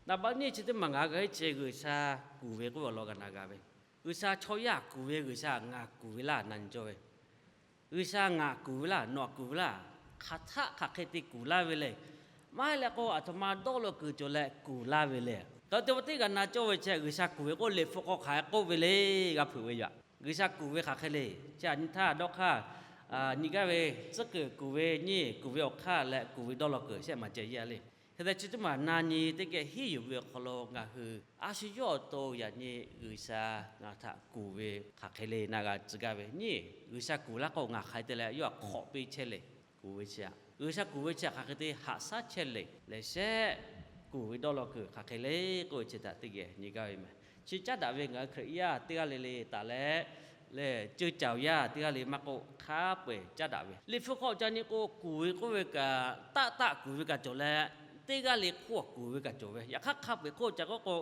Naˍ baˆ nyiˇ chi teˇ maˬ ngaˬ hui g'a heˆ chi G'uiˬsha kuˬ ve k'oˆ ve awˬ lawn g'a na g'a ve. G'uiˬsha chaw yaˇ kuˬ ve, G'uiˬsha ngaˬ kuˬ ve laˇ na nyi cawˇ ve. G'uiˬsha ngaˬ kuˬ ve laˇ, nawˬ kuˬ ve laˇ, hk'aˬ htaˆ hk'aˬ hk'e te kuˬ laˇ ve le. Maˇ heˆ leh k'o, aˬ htoꞈ ma dawˇ law kuiˬ cawˬ leh kuˬ laˇ ve le. Taw teˇ pawˆ teˇ g'aˇ na cawˇ ve chi G'uiˬsha kuˬ ve k'oˆ, Liꞈ hpu hk'aw hk'aˬ hk'e k'oˆ ve le, g'a hpeuꞈ ve yoˬ. G'uiˬsha kuˬ ve hk'aˬ hk'e le. Chi aꞈ nyi htaˇ dawˇ hk'aˇ nyi gaˇ ve, tcuhˉ kuiˬ kuˬ ve nyiˇ, kuˬ ve awˬ hk'aˇ leh kuˬ ve dawˇ law kuiˬ shehˆ maˬ ceh yaˇ le. Hk'e te chi teˇ maˬ na nyi teˇ geh hiˉ yuˬ ve awˬ hk'aw lo ngaˬ hui a shu yawˇ awˬ to yaꞈ nyi G'uiˬsha ngaˬ htaꞈ kuˬ ve hk'aˬ hk'e le na g'a tcuh gaˇ ve. Nyiˇ, G'uiˬsha kuˬ laˇ k'o ngaˬ hk'aˬ hk'e te leh yawˇ htaꞈ hk'awꞈ piˇ chehˇ le. Kuˬ ve chi aꞈ, G'uiˬsha kuˬ ve chi aꞈ hk'aˬ hk'e te haꞈ shaˉ chehˇ le leh shehˆ, kuˬ ve dawˇ law kuiˬ hk'aˬ hk'e le k'oˆ ve chi htaꞈ teˇ geh nyi gaˇ ve meh. Chi caˉ daꞈ ve ngaˬ hui Hkriꞈ yaˇ teˇ g'aˇ le le taˍ leh, lehˬ ceuˇ caˍ awˬ yaˇ teˇ g'aˇ le maˇ k'oˆ, hk'a peu-eˬ caˉ daꞈ ve. Liꞈ hpu hk'aw ca nyi k'o, kuˬ ve k'oˆ ve kaꞈ, taˆ taˆ kuˬ ve kaꞈ cawˬ leh, teˇ g'aˇ le hk'oˆ kuˬ ve kaꞈ cawˬ ve. Yaꞈ hk'aˇ hk'a peu-eˬ hk'oˆ ca k'oˆ k'o,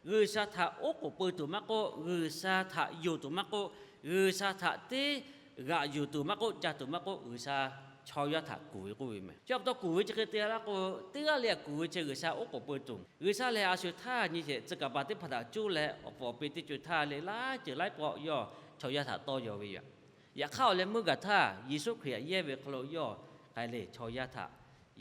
G'uiˬsha htaꞈ oˉ k'oˍ pui tuˬ maˇ k'oˆ, G'uiˬsha htaꞈ yonˍ tuˬ maˇ k'oˆ, G'uiˬsha htaꞈ teˇ g'aꞈ yuˬ tuˬ maˇ k'oˆ, ca tuˬ maˇ k'oˆ, G'uiˬsha chaw yaˇ htaꞈ kuˬ ve k'oˆ ve meh. Chi pa taw kuˬ ve chi hk'e te laˇ k'o, teˇ g'aˇ le kuˬ ve chi G'uiˬsha oˉ k'oˍ pui tuˬ. G'uiˬsha lehˬ a shu htaˇ nyi sheˍ tcuh kaˍ paˍ teˇ hpaˍ htaꞈ cuˇ leh awˬ puˍ awˬ pi teˇ co htaˇ le laˇ ceuˬ laiˉ pawˆ yawˇ chaw yaˇ htaꞈ tawˇ yaw ve yoˬ. Yaꞈ hk'aˇ awˬ leh meuˇ gaˬ htaˇ Yeˍsuˆ Hkriꞈ htaꞈ yehˇ ve hk'aw lo yawˇ k'ai le chaw yaˇ htaꞈ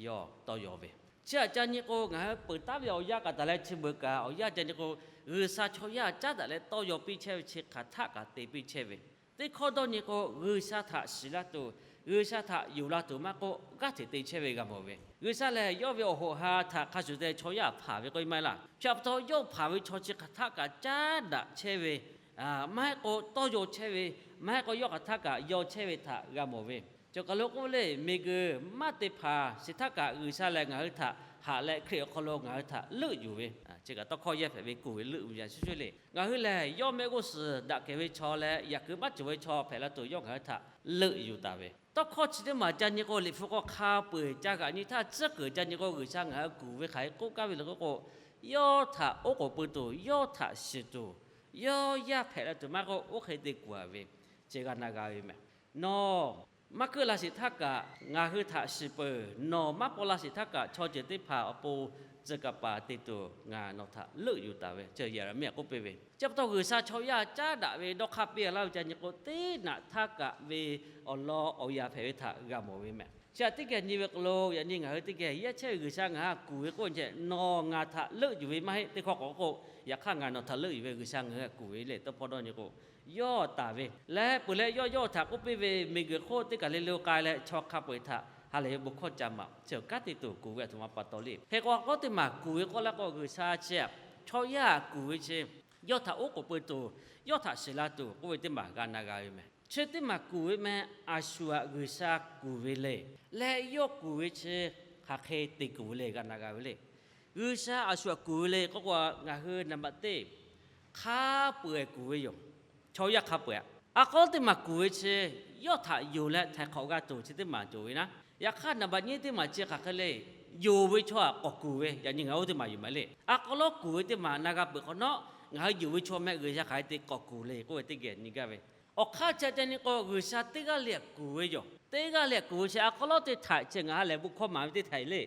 yawˇ tawˇ yaw ve. Chi aꞈ ca nyi k'o, ngaˬ hui peuˬ taˉ ve awˬ yanˇ kaꞈ taˍ leh chi beuꞈ kaꞈ awˬ yanˇ ca nyi k'o, G'uiˬsha chaw yaˇ caˉ daꞈ leh tawˇ yaw piˇ chehˇ ve chi hk'aˬ htaˆ kaꞈ te piˇ chehˇ ve. Teˇ hkawˇ dawˇ nyi k'o, G'uiˬsha htaꞈ shiˍ laˇ tuˬ, G'uiˬsha htaꞈ yonˍ la tuˬ maˇ k'oˆ, g'aˇ hteꞈ te chehˇ ve g'a mawˬ ve. G'uiˬsha lehˬ yawˇ ve awˬ hoꞈ ha htaꞈ hk'a shuˍ te chaw yaˇ hpanˍ ve k'oˆ ve maˇ heˆ laˇ. Chi pa taw yawˇ hpanˍ ve chaw chi hk'aˬ htaˆ kaꞈ caˉ daꞈ chehˇ ve, maˇ heˆ k'o tawˇ yaw chehˇ ve, maˇ heˆ k'o yawˇ hk'aˬ htaˆ kaꞈ yaw chehˇ ve htaꞈ g'a mawˬ ve. Cawˬ kaˬ lo k'oˆ le, miˬguiˬ maˇ te hpanˍ sheˍ htaˇ kaꞈ G'uiˬsha lehˬ ngaˬ hui htaꞈ haꞈ leh Hkriꞈ awˬ hk'aw lo ngaˬ hui htaꞈ leuˆ yuˬ ve. Chi kaꞈ tawˇ hkawˇ yehˇ hpehꞈ ve kuˬ ve leuˆ ve yaꞈ shuˍ shuˍ le. Ngaˬ hui lehˬ yawˇ mehˆ g'uˇ suhˍ daꞈ kehˬ ve chaw leh yaꞈ kuiˬ maˇ cawˬ ve chaw hpehꞈ la tuˬ yawˇ ngaˬ hui htaꞈ leuˆ yuˬ taˍ ve. Tawˇ hkawˇ chi teˇ maˬ ca nyi k'o, Liꞈ hpu hk'aw hk'a peu-eˬ ca g'aꞈ nyi htaˇ tcuhˉ kuiˬ ca nyi k'o, G'uiˬsha ngaˬ hui kuˬ ve hk'aˬ hk'e k'oˆ gaˇ ve le k'oˆ k'o, yawˇ htaꞈ oˉ k'oˍ pui tuˬ, yawˇ htaꞈ shiˍ tuˬ, yawˇ yaˇ hpehꞈ la tuˬ maˇ k'oˆ, oˇ hk'e te kuˬ a ve, chi g'a na g'a ve meh. Nawˬ maˇ keuˆ la sheˍ htaˇ kaꞈ ngaˬ hui htaꞈ shiˍ peuˬ. Nawˬ maˇ paw la sheˍ htaˇ kaꞈ chaw ceuˬ teˇ hpaˍ awˬ pon tcuh kaˍ paˍ te tuˬ ngaˬ nawˬ htaꞈ leuˆ yuˬ taˍ ve, chi Yeˍraˍmiˆ k'oˆ piˇ ve. Chi pa taw G'uiˬsha chaw yaˇ caˉ daꞈ ve dawˇ hk'aˇ piˇ laˇ ve ca nyi k'o, teˇ naꞈ htaˇ kaꞈ ve awˬ lawn awˬ yanˇ hpehꞈ ve htaꞈ g'a mawˬ ve meh. Chi aꞈ teˇ geh nyi ve k'o lo, yaꞈ nyi ngaˬ hui teˇ geh yehˇ chehˇ ve G'uiˬsha ngaˬ hui htaꞈ kuˬ ve k'oˆ ve, nawˬ ngaˬ htaꞈ leuˆ yuˬ ve maˇ heˆ. Teˇ hkawˇ k'awꞈ k'o, yaꞈ hk'aˇ ngaˬ nawˬ htaꞈ leuˆ yuˬ ve G'uiˬsha ngaˬ hui htaꞈ kuˬ ve le. Tawˇ hpawˇ dawˇ nyi k'o, yawˇ taˍ ve leh peuˬ leh yawˇ yawˇ htaꞈ k'oˆ piˇ ve, miˬguiˬ hk'oˆ teˇ kaˬ le le k'ai leh chaw hk'a peu-eˬ htaꞈ ha lehˬ ve bon hkawˇ ca maˍ, chi kanˉ te tuˬ kuˬ ve aˬ htoꞈ ma pa taw le. Hk'e k'o, a k'aw teˇ maˬ kuˬ ve k'oˆ laˇ k'o, G'uiˬsha chi aꞈ chaw yaˇ kuˬ ve chi, yawˇ htaꞈ oˉ k'oˍ pui tuˬ, yawˇ htaꞈ shiˍ la tuˬ k'oˆ ve teˇ maˬ g'a na g'a ve meh. Chi teˇ maˬ kuˬ ve meh, a shu aꞈ G'uiˬsha kuˬ ve le. Leh yawˇ kuˬ ve chi hk'aˬ hk'e te kuˬ ve le g'a na g'a ve le. G'uiˬsha a shu aꞈ kuˬ ve le k'oˆ k'o, ngaˬ hui naˍ baꞈ teˇ hk'a peu-eˬ kuˬ ve yoˬ. Chaw yaˇ hk'a peu-eˬ aꞈ, a k'aw teˇ maˬ kuˬ ve chi, yawˇ htaꞈ yonˍ leh htaiˍ hk'awꞈ g'a tuˬ chi teˇ maˬ cawˬ ve naˉ. Yaꞈ hk'aˇ naˍ baꞈ nyiˇ teˇ maˬ chi hk'aˬ hk'e le, yonˍ ve chaw aꞈ k'awꞈ kuˬ ve, yaꞈ nyi ngaˬ hui teˇ maˬ yoˬ maˬ le. A k'aw lawˉ kuˬ ve teˇ maˬ na g'a peuˬ hk'awꞈ nawˉ, ngaˬ hui yonˍ ve chaw meh G'uiˬsha hk'aˬ hk'e te k'awꞈ kuˬ le k'oˆ ve teˇ geh nyi gaˇ ve. Awˬ hk'aˇ chi ca nyi k'o, G'uiˬsha teˇ g'aˇ le aꞈ kuˬ ve yoˬ. Teˇ g'aˇ le aꞈ kuˬ ve chi a k'aw lawˉ teˇ htaiꞈ chi ngaˬ ha lehˬ bon hkawˇ maˍ ve teˇ htaiꞈ le.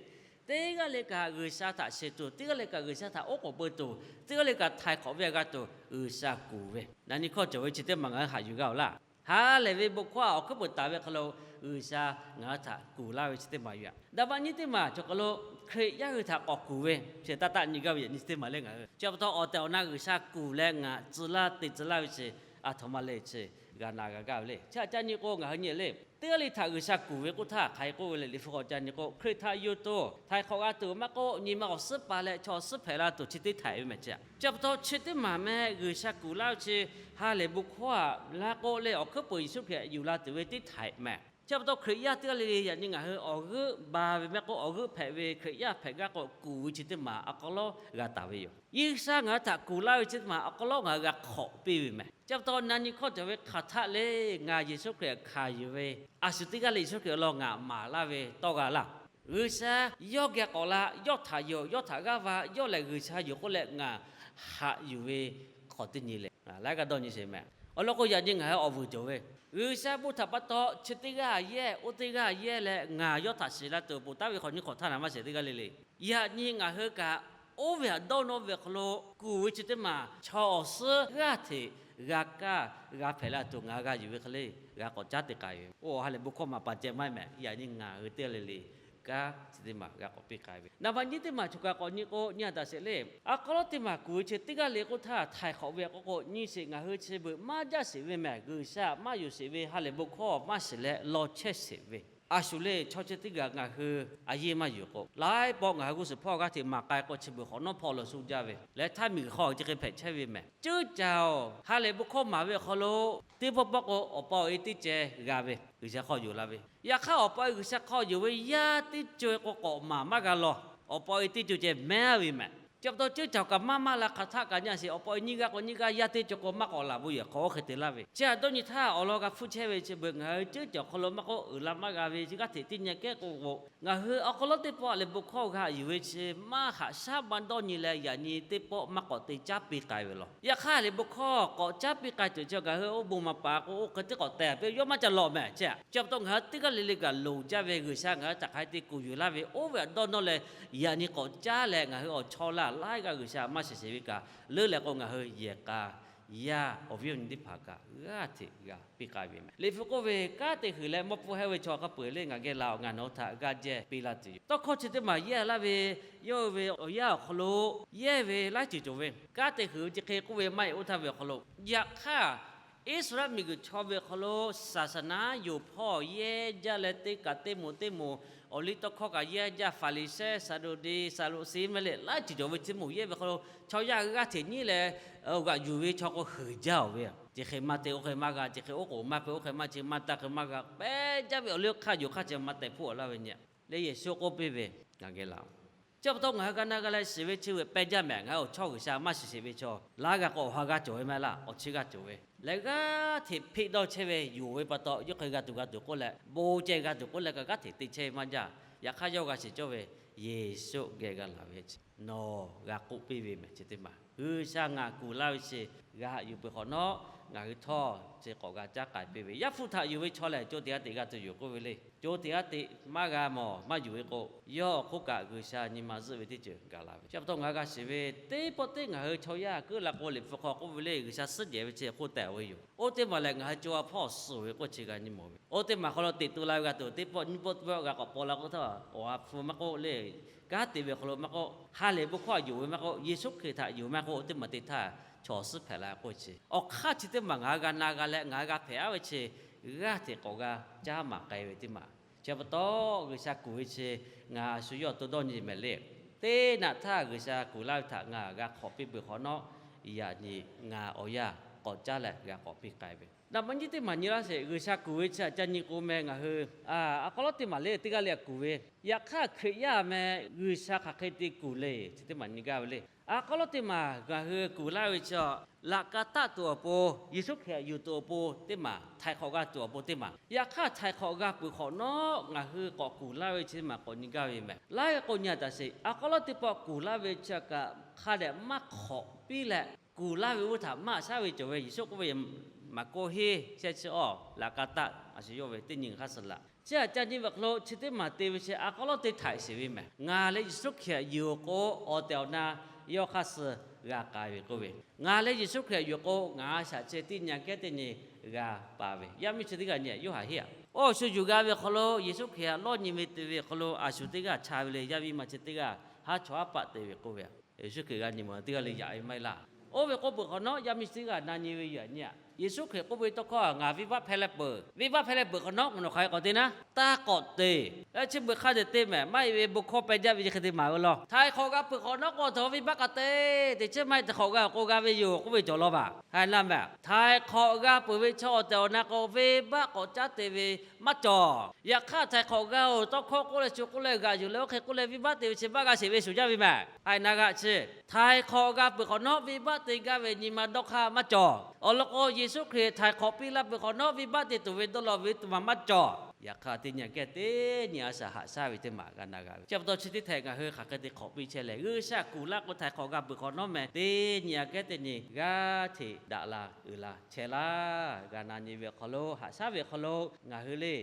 Teˇ g'aˇ le kaꞈ G'uiˬsha htaꞈ shiˍ tuˬ, teˇ g'aˇ le kaꞈ G'uiˬsha htaꞈ oˉ k'oˍ pui tuˬ, teˇ g'aˇ le kaꞈ htaiˍ hk'awꞈ ve g'a tuˬ G'uiˬsha kuˬ ve. Yaꞈ nyi hkawˇ cawˬ ve chi teˇ maˬ ngaˬ hui haꞈ yuˬ g'a-oˬ laˇ. Ha lehˬ ve bon hkawˇ awˬ hkuiˉ peuˬ taˍ ve hk'aw lo G'uiˬsha ngaˬ hui htaꞈ kuˬ laˇ ve chi teˇ maˬ yoˬ. Daꞈ baˆ nyiˇ teˇ maˬ cawˬ hk'aw lo Hkriꞈ yaˇ hui htaꞈ k'awꞈ kuˬ ve chi taˇ taˆ nyi gaˇ ve yaꞈ nyi chi teˇ maˬ le ngaˬ hui. Chi pa taw awˬ tehˬ awˬ na G'uiˬsha kuˬ leh ngaˬ tcuh laˇ te tcuh laˇ ve chi aˬ htoꞈ ma le chi g'a na g'a gaˇ ve le. Chi htaꞈ ca nyi k'o, ngaˬ hui nyi le, teˇ g'aˇ le htaꞈ G'uiˬsha kuˬ ve k'oˆ htaˇ hk'aˬ hk'e k'oˆ ve le. Liꞈ hpu k'awꞈ ca nyi k'o, Hkriꞈ htaꞈ yonˍ tuˬ htaiˍ hk'awꞈ g'a tuˬ maˇ k'oˆ, nyi ma awˬ suhˉ pa leh chaw awˬ suhˉ hpehꞈ la tuˬ chi teˇ htaiꞈ ve meh chi. Chi pa taw chi teˇ maˬ meh G'uiˬsha kuˬ laˇ ve chi, ha lehˬ bon hkawˇ aꞈ laˇ k'oˆ leh awˬ hkuiˉ peuˬ Yeˍsuˆ Hkriꞈ yuˬ la tuˬ ve teˇ htaiꞈ meh. Chi pa taw Hkriꞈ yaˇ teˇ g'aˇ le le yaꞈ nyi ngaˬ hui awˬ g'euˆ ba ve meh k'o, awˬ g'euˆ hpehꞈ ve Hkriꞈ yaˇ hpehꞈ gaˇ k'o, kuˬ ve chi teˇ maˬ a k'aw lawˉ g'a taˍ ve yoˬ. G'uiˬsha ngaˬ hui htaꞈ kuˬ laˇ ve chi teˇ maˬ a k'aw lawˉ ngaˬ hui g'a hk'awꞈ piˇ ve meh. Chi pa taw na nyi hkawˇ cawˬ ve hk'aˬ htaˆ le, ngaˬ Yeˍsuˆ Hkriꞈ hkanˍ yuˬ ve, a shu teˇ g'aˇ le Yeˍsuˆ Hkriꞈ awˬ lawn ngaˬ maˍ laˇ ve tawˇ g'a laˇ. G'uiˬsha yawˇ geh k'awꞈ la, yawˇ htaꞈ yonˍ, yawˇ htaꞈ g'aˇ va, yawˇ lehˬ G'uiˬsha yoˬ k'oˆ leh ngaˬ haꞈ yuˬ ve hk'awꞈ teˇ nyi lehˬ, laiˉ g'aˇ dawˇ nyi sheˍ meh. Awˬ lawn k'o, yaꞈ nyi ngaˬ hui awˬ vuiˬ cawˬ ve, G'uiˬsha bon htaꞈ pa taw chi teˇ g'aˇ yehˇ, oˇ teˇ g'aˇ yehˇ leh ngaˬ yawˇ htaꞈ shiˍ la tuˬ ponˬ taˍ ve hk'awꞈ nyiˇ hk'awꞈ htaˇ naˍ maˇ shehˍ teˇ g'aˇ le le. Yaꞈ nyi ngaˬ hui kaꞈ Oˇ ve htaꞈ dawˇ nawˇ ve awˬ hk'aw lo kuˬ ve chi teˇ maˬ chaw awˬ suhˉ g'aˇ hteꞈ g'a kaˇ g'a hpehꞈ la tuˬ ngaˬ hui g'a yuˬ ve hk'e le, g'a k'awꞈ caˉ te k'ai ve. Oˇ ha lehˬ bon hkawˇ maˍ paˍ ceh maˇ mehˍ, yaꞈ nyi ngaˬ hui teˇ g'aˇ le le kanˉ chi teˇ maˬ g'a k'awꞈ piˇ k'ai ve. Naˍ baꞈ nyiˇ teˇ maˬ choˬ kaꞈ k'awꞈ nyi k'o, nyi a daꞈ sheˍ le. A k'aw lawˉ teˇ maˬ kuˬ ve chi teˇ g'aˇ le k'oˆ htaˇ htaiˍ hk'awꞈ ve k'o k'o, nyi sheˍ ngaˬ hui chi beuꞈ maˇ jaˇ sheˍ ve mehˍ. G'uiˬsha maˇ yonˍ sheˍ ve ha lehˬ bon hkawˇ maˇ shiˍ leh law chehˇ sheˍ ve. A shu le chaw chi teˇ g'aˇ ngaˬ hui a yehˇ maˇ yuˬ k'o, laiˉ pawˆ ngaˬ hui g'uˇ suhˍ hpawˇ g'aˇ hteꞈ maˍ k'ai k'o, chi beuꞈ hk'awꞈ nawˉ hpawˇ lawˬ shu jaˇ ve leh htaˇ miˬguiˬ hk'aw chi hk'e hpehꞈ chehˇ ve mehˍ. Ceuˉ caˬ-oˬ, ha lehˬ bon hkawˇ maˍ ve awˬ hk'aw lo teˇ pawˆ pawˆ k'o awˬ pa awˬ e teˇ ceh g'a ve, G'uiˬsha hk'aw yonˍ la ve. Yaꞈ hk'aˇ awˬ pa awˬ e G'uiˬsha hk'aw yonˍ ve yaˇ teˇ co-e k'o k'awꞈ maˍ maˇ g'a lawˬ. Awˬ pa awˬ e teˇ co ceh mehˉ ve mehˍ. Chi pa taw ceuˉ caˬ kaꞈ maˇ maˇ la hk'aˬ htaˆ kaꞈ nyi a sheˍ, awˬ pa awˬ e nyiˇ g'aˇ k'o nyiˇ g'aˇ yaˇ teˇ co k'o maˇ k'awꞈ laˬ bon yehˬ hk'aw oˇ hk'e te laˇ ve. Chi htaꞈ dawˇ nyi htaˇ awˬ lawn g'a hpuˇ chehˇ ve chi beuꞈ ngaˬ hui ceuˉ caˬ awˬ hk'aw lo maˇ k'oˆ, uiˍ la maˇ g'a ve chi g'aˇ hteꞈ teˇ nyi kehˉ k'o k'o, ngaˬ hui awˬ hk'aw lo teˇ pawˆ lehˬ bon hkawˇ g'a yuˬ ve chi maˇ haꞈ shaˉ maˇ dawˇ nyi leh, yaꞈ nyi teˇ pawˆ maˇ k'awꞈ te caˉ piˇ k'ai ve lawˬ. Yaꞈ hk'aˇ lehˬ bon hkawˇ k'awꞈ caˉ piˇ k'ai tuˬ chi ngaˬ hui oˇ bon maˍ paˍ k'o oˇ hk'e teˇ k'awꞈ tehˬ piˇ yawˇ maˇ ca lawˬ mehˍ. Chi a chi pa taw ngaˬ hui teˇ g'aˇ le le kaꞈ loˍ jaˇ ve G'uiˬsha ngaˬ hui htaꞈ hk'aˬ hk'e te kuˬ yuˬ laˇ ve oˇ ve htaꞈ dawˇ nawˇ leh, yaꞈ nyi k'awꞈ caˉ leh ngaˬ hui awˬ chawˇ laˇ laiˉ g'aˇ G'uiˬsha maˇ shiˍ sheˍ ve kaꞈ leuˉ leh k'o, ngaˬ hui yehˬ k'a yaˇ awˬ viˉ awˬ nyi teˇ hpaˍ kaꞈ g'aˇ hteꞈ g'a piˇ k'ai ve mehˍ. Liꞈ hpu k'oˆ ve, kanˉ te huiˍ leh mawˇ pfuhˇ hehˉ ve chaw hk'a peu-eˬ le ngaˬ geh laˬ-oˬ, ngaˬ nawˬ hui htaꞈ g'aˇ jehˇ piˇ laˇ tuˬ yoˬ. Tawˇ hkawˇ chi teˇ maˬ yehˇ laˇ ve, yawˇ hui ve awˬ yanˇ awˬ hk'aw lo yehˇ ve laiˉ ceuˬ cawˬ ve. Kanˉ te huiˍ ve chi hk'e k'oˆ ve maˇ heˆ oˇ htaˇ ve awˬ hk'aw lo, yaꞈ hk'aˇ Iˉsaˍreˍlaˆ miˬguiˬ chaw ve awˬ hk'aw lo saˍsaˍnaˉ yoˬ hpawˇ yehˇ jaˇ leh teˇ kaꞈ teˇ moˍ teˇ moˍ, awˬ liˇ tawˇ hkawˇ kaꞈ yehˇ jaˇ, Faˍriˍsehˇ, Saˍduˍdeˍ, Saˍduˍkehˇ mehˍ le, laiˉ ceuˬ cawˬ ve chi moˍ yehˇ ve hk'aw lo chaw yaˇ g'aˇ hteꞈ nyiˉ leh g'aꞈ yuˬ ve chaw k'o huiˍ jaˇ-oˬ ve. Chi hk'e maˇ te oˇ hk'e maˇ g'a, chi hk'e oˉ k'oˍ maˇ hpehꞈ oˇ hk'e maˇ chi maˇ taˇ hk'e maˇ g'a pehˇ jaˇ ve awˬ liˇ hk'aˇ yuˬ hk'aˇ chi maˇ tehˬ hpfuhˆ laˇ ve nyi le. Yeˍsuˆ k'oˆ piˇ ve, ngaˬ geh laˬ-oˬ. Chi pa taw ngaˬ hui g'a na g'a leh shiˍ ve chi veuꞈ pehˇ jaˇ mehˍ. Ngaˬ hui awˬ chawˇ G'uiˬsha maˇ shiˍ sheˍ ve chaw, laˇ g'a k'o awˬ ha g'aˇ cawˬ ve maˇ heˆ laˇ, awˬ chi g'aˇ cawˬ ve. Leh g'aˇ hteꞈ hpeˆ dawˇ chehˇ ve yoˬ ve pa taw, yawˇ hk'e g'a tuˬ g'a tuˬ k'oˆ leh, bon ceh g'a tuˬ k'oˆ leh kaꞈ g'aˇ hteꞈ te chehˇ ve maˇ jaˇ. Yaꞈ hk'aˇ yawˇ g'a shiˍ cawˇ ve, Yeˍsuˆ geh g'a laˬ ve chi nawˬ g'a k'oˆ piˇ ve mehˍ. Chi teˇ maˬ G'uiˬsha ngaˬ kuˬ laˇ ve chi g'a haꞈ yuˬ peuˬ hk'awꞈ nawˉ, ngaˬ hui htawˇ chi k'awꞈ g'a caˉ k'ai piˇ ve. Yaˇ hpu htaꞈ yuˬ ve chaw lehˬ, co tiꞈ ha tiꞈ g'a tuˬ yoˬ k'oˆ ve le. Co tiꞈ ha tiꞈ maˇ g'a mawˬ maˇ yuˬ ve k'o, yawˇ awˬ hk'oˆ kaꞈ G'uiˬsha nyi ma zuhˆ ve teˇ ceuˬ gaˬ la ve. Chi pa taw ngaˬ hui g'a shiˍ ve, teˇ pawˆ teˇ ngaˬ hui chaw yaˇ keuˆ la k'o, Liꞈ hpu hk'aw k'oˆ ve le, G'uiˬsha suhˉ jehˬ ve chi hk'oˆ tehꞈ ve yoˬ. Oˇ teˇ maˬ lehˬ, ngaˬ hui co a hpawˇ suh ve k'oˆ chi g'a nyi mawˬ ve. Oˇ teˇ maˬ hk'aw lo teꞈ tu la ve g'a tuˬ, teˇ pawˆ nyiˇ pawˆ teˇ pawˆ g'a k'awꞈ paw la k'oˆ htaˇ, awˬ ha hpu maˇ k'oˆ le, kanˉ te ve awˬ hk'aw lo maˇ k'oˆ, ha lehˬ bon hkawˇ a yonˍ ve maˇ k'oˆ, Yeˍsuˆ Hkriꞈ htaꞈ yonˍ maˇ k'oˆ, oˇ teˇ maˬ teˇ htaˇ chaw suhˉ hpehꞈ la k'oˆ chi. Awˬ hk'aˇ chi teˇ maˬ ngaˬ hui g'a na g'a leh ngaˬ hui g'a hpehꞈ aˉ ve chi, g'aˇ hteꞈ k'awꞈ g'a caˉ maˍ k'ai ve teˇ maˬ. Chi pa taw G'uiˬsha kuˬ ve chi ngaˬ a shu yawˇ to dawˇ nyi mehˍ le. Teˇ naꞈ htaˇ G'uiˬsha kuˬ laˇ ve htaꞈ ngaˬ g'a hk'awꞈ piˇ peuˬ hk'awꞈ nawˉ, yaꞈ nyi ngaˬ awˬ yanˇ k'awꞈ caˉ leh g'a k'awꞈ piˇ k'ai ve. Naˍ baꞈ nyiˇ teˇ maˬ nyi laˇ sheˍ. G'uiˬsha kuˬ ve chi htaꞈ ca nyi k'o meh, ngaˬ hui a k'aw lawˉ teˇ maˬ le teˇ g'aˇ le kuˬ ve. Yaꞈ hk'aˇ Hkriꞈ yaˇ meh G'uiˬsha hk'aˬ hk'e te kuˬ le chi teˇ maˬ nyi gaˇ ve le. A k'aw lawˉ teˇ maˬ ngaˬ hui kuˬ laˇ ve chi, laꞈ ka taˆ tuˬ awˬ pon, Yeˍsuˆ Hkriꞈ htaꞈ yuˬ tuˬ awˬ pon teˇ maˬ, htaiˍ hk'awꞈ g'a tuˬ awˬ pon teˇ maˬ. Yaꞈ hk'aˇ htaiˍ hk'awꞈ g'a peuˬ hk'awꞈ nawˉ ngaˬ hui k'awꞈ kuˬ laˇ ve chi teˇ maˬ k'awꞈ nyi gaˇ ve meh. Laˇ g'a k'o nyi a taˍ sheˍ. A k'aw lawˉ teˇ pawˆ kuˬ laˇ ve chi kaꞈ hk'a dehꞈ maˇ hk'awꞈ piˇ leh kuˬ laˇ ve oˇ htaꞈ maˇ shaˉ ve cawˬ ve. Yeˍsuˆ k'oˆ ve, Maˍ kawˇ heˇ shehˆ chi awˇ, laꞈ ka taˆ a shu yawˇ ve teˇ nyi hk'aˇ suh laꞈ. Chi htaꞈ ca nyi ve hk'aw lo chi teˇ maˬ te ve chi a k'aw lawˉ teˇ htaiꞈ sheˍ ve meh. Ngaˬ leh Yeˍsuˆ Hkriꞈ htaꞈ yuˬ k'o awˬ tehˬ awˬ na yawˇ hk'aˇ suh g'a k'ai ve k'oˆ ve. Ngaˬ leh Yeˍsuˆ Hkriꞈ htaꞈ yuˬ k'o ngaˬ shaꞈ chi teˇ nyi kehˉ teˇ nyi g'a pa ve. Yaˇ miˇ chi teˇ g'aˇ nyi Yoˇhanˬ heˆ a. Oˇ shu yuˬ g'a ve hk'aw lo Yeˍsuˆ Hkriꞈ htaꞈ lawˇ nyi ve te ve hk'aw lo a shu teˇ g'aˇ cha ve le. Yaˇ miˇ ma chi teˇ g'aˇ haˉ chawˇ haˉ paˆ te ve k'oˆ ve. Yeˍsuˆ Hkriꞈ g'a nyi mawˬ teˇ g'aˇ le yaꞈ ve maˇ heˆ laˇ. Oˇ ve k'oˆ peuˬ hk'awꞈ nawˉ yaˇ miˇ chi teˇ g'aˇ na nyi ve yaꞈ nyi a. Yeˍsuˆ Hkriꞈ k'oˆ ve tawˇ hkawˇ, Ngaˬ venˇbaˆ hpehˇ leh peuˬ. Venˇbaˆ hpehˇ leh peuˬ hk'awꞈ nawˉ, nawˬ hk'aˬ hk'e k'awꞈ te naˉ, taˇ k'awꞈ te. Chi beuꞈ hk'a dehꞈ te mehˍ. Maˇ heˆ ve bon hkawˇ peh jaˇ ve chi hk'e te maˍ ve law. Htaiˍ hk'awꞈ g'a peuˬ hk'awꞈ nawˉ k'o, htaiˍ hk'awꞈ venˇbaˆ k'a te, teꞈ chiˉ maˇ heˆ htaiˍ hk'awꞈ g'a awˬ k'o g'a ve yoˬ k'oˆ ve cawˬ law vaˬ. Haiˬ laˇ mehˍ. Htaiˍ hk'awꞈ g'a peuˬ ve chaw awˬ tehˬ awˬ na k'o, venˇbaˆ k'awꞈ caˉ te ve maˇ cawˬ. Yaꞈ hk'aˇ htaiˍ hk'awꞈ g'a-oˬ, tawˇ hkawˇ k'oˆ leh shu k'oˆ leh g'aꞈ yuˬ leh oˇ hk'e k'oˆ leh venˇbaˆ te ve chi maˇ g'a sheˍ ve shuˍ jaˇ ve mehˍ. Haiˬ na g'aꞈ chi, htaiˍ hk'awꞈ g'a peuˬ hk'awꞈ nawˉ venˇbaˆ te gaˇ ve nyi ma dawˇ hk'aˇ maˇ cawˬ. Awˬ lawn k'o, Yeˍsuˆ Hkriꞈ htaiˍ hk'awꞈ piˇ laˇ peuˬ hk'awꞈ nawˉ venˇbaˆ te tuˬ ve dawˇ law ve teˇ maˬ maˇ cawˬ. Yaꞈ hk'aˇ teˇ nyi aꞈ kehˉ teˇ nyi a shaꞈ haꞈ shaˉ ve teˇ maˬ g'a na g'a ve. Chi pa taw chi teˇ htehꞈ ngaˬ hui hk'aˬ hk'e te hk'awꞈ piˇ chehˇ leh, G'uiˬsha kuˬ laˇ k'o htaiˍ hk'awꞈ g'a beuˬ hk'awꞈ nawˉ meh, teˇ nyi aꞈ kehˉ teˇ nyi g'aˇ hteꞈ daꞈ la uiˍ la chehˇ laˇ. G'a na nyi ve awˬ hk'aw lo, haꞈ shaˉ ve awˬ hk'aw lo ngaˬ hui le,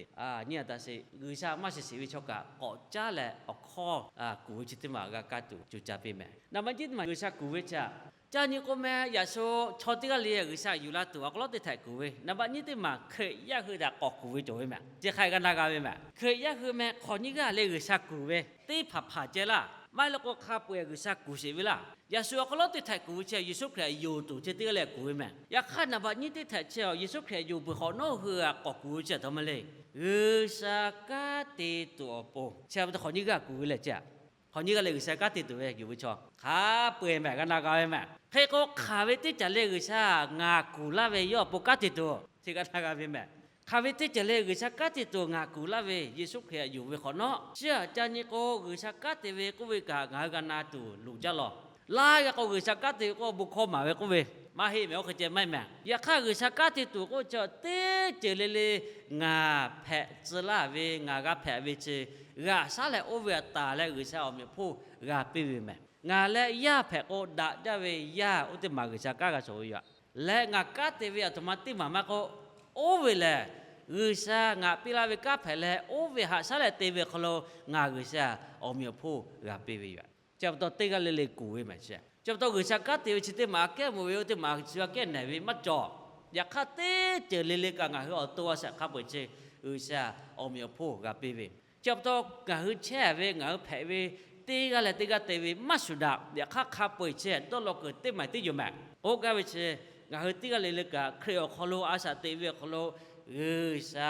nyi a taꞈ sheˍ, G'uiˬsha maˇ shiˍ shiˍ ve chaw kaꞈ k'awꞈ caˉ leh awˬ hkawˇ kuˬ ve chi teˇ maˬ g'a kaˇ tuˬ co ca piˇ meh. Naˍ baꞈ nyiˇ teˇ maˬ G'uiˬsha kuˬ ve chi aꞈ, ca nyi k'o meh, yaꞈ sho chaw teˇ g'aˇ le G'uiˬsha yuˬ la tuˬ awˬ hk'aw lo teˇ htehꞈ kuˬ ve. Naˍ baꞈ nyiˇ teˇ maˬ Hkriꞈ yaˇ hui htaꞈ k'awꞈ kuˬ ve cawˬ ve meh. Chi hk'aˬ g'a na g'a ve meh. Hkriꞈ yaˇ hui meh hk'awꞈ nyiˇ g'aˇ le G'uiˬsha kuˬ ve teˇ hpaˍ hpaˍ ceh laˇ. Maˇ heˆ leh k'o hk'a peu-eˬ G'uiˬsha kuˬ sheˍ ve laˇ. Yaꞈ shu awˬ hk'aw lo teˇ htehꞈ kuˬ ve chi Yeˍsuˆ Hkriꞈ yonˍ tuˬ chi teˇ g'aˇ leh kuˬ ve meh. Yaꞈ hk'aˇ naˍ baꞈ nyiˇ teˇ htehꞈ chi Yeˍsuˆ Hkriꞈ yonˍ peuˬ hk'awꞈ nawˉ hui htaꞈ k'awꞈ kuˬ ve chi aꞈ taw ma le. G'uiˬsha kanˉ te tuˬ awˬ pon chi pa taw hk'awꞈ nyiˇ g'aˇ kuˬ ve leh chi aꞈ, hk'awꞈ nyiˇ g'aˇ leh G'uiˬsha kanˉ te tuˬ ve yonˍ ve chaw hk'a peu-eˬ meh g'a na g'a ve meh. Hk'e k'o hk'aˬ ve teˇ caˬ leh G'uiˬsha ngaˬ kuˬ laˇ ve yawˇ awˬ pon kanˉ te tuˬ chi g'a na g'a ve meh. Hk'aˬ ve teˇ caˬ leh G'uiˬsha kanˉ te tuˬ ngaˬ kuˬ laˇ ve Yeˍsuˆ Hkriꞈ htaꞈ yonˍ ve hk'awꞈ nawˉ, chi aꞈ ca nyi k'o G'uiˬsha kanˉ te ve k'oˆ ve kaꞈ ngaˬ hui g'a na tuˬ loˍ jaˇ lawˬ. Laiˉ g'aˇ k'o G'uiˬsha kanˉ te ve k'o bon hkawˇ maˍ ve k'oˆ ve, maˇ heˆ meh, oˇ hk'e ceh maˇ heˆ meh. Yaꞈ hk'aˇ G'uiˬsha kanˉ te tuˬ k'oˆ chi teˇ ceuˬ le le ngaˬ hpehꞈ tcuh laˇ ve, ngaˬ g'a hpehꞈ ve chi g'aꞈ shaˉ leh oˇ ve htaꞈ taˍ leh G'uiˬsha awˬ meꞈ awˬ hponˇ g'a piˇ ve meh. Ngaˬ leh yaˇ hpehꞈ k'o daꞈ jaˇ ve yaˇ oˇ teˇ maˬ G'uiˬsha kanˉ g'a shawˍ ve yoˬ. Leh ngaˬ kanˉ te ve aˬ htoꞈ ma teˇ maˬ maˇ k'oˆ, oˇ ve lehˬ G'uiˬsha ngaˬ piˇ laˇ ve kanˉ hpehꞈ leh oˇ ve haꞈ shaˉ leh te ve awˬ hk'aw lo ngaˬ G'uiˬsha awˬ meꞈ awˬ hponˇ g'a piˇ ve yoˬ. Chi pa taw teˇ g'aˇ le le kuˬ ve meh chi. Chi pa taw G'uiˬsha kanˉ te ve chi teˇ maˬ aꞈ kehˉ mvuh ve, oˇ teˇ maˬ chi aꞈ kehˉ nehˬ ve maˇ cawˬ. Yaꞈ hk'aˇ teˇ ceuˬ le le kaꞈ ngaˬ hui awˬ to a shaꞈ hk'a peu-eˬ chi G'uiˬsha awˬ meꞈ awˬ hponˇ g'a piˇ ve. Chi pa taw ngaˬ hui chehˇ ve, ngaˬ hui hpehꞈ ve, teˇ g'aˇ leh teˇ g'aˇ te ve maˇ shuˍ daꞈ. Yaꞈ hk'aˇ hk'a peu-eˬ chi dawˇ law kuiˬ teˇ maˬ teˇ yoˬ meh. K'oˆ gaˇ ve chi ngaˬ hui teˇ g'aˇ le le kaꞈ Hkriꞈ awˬ hk'aw lo a shaꞈ teꞈ ve awˬ hk'aw lo G'uiˬsha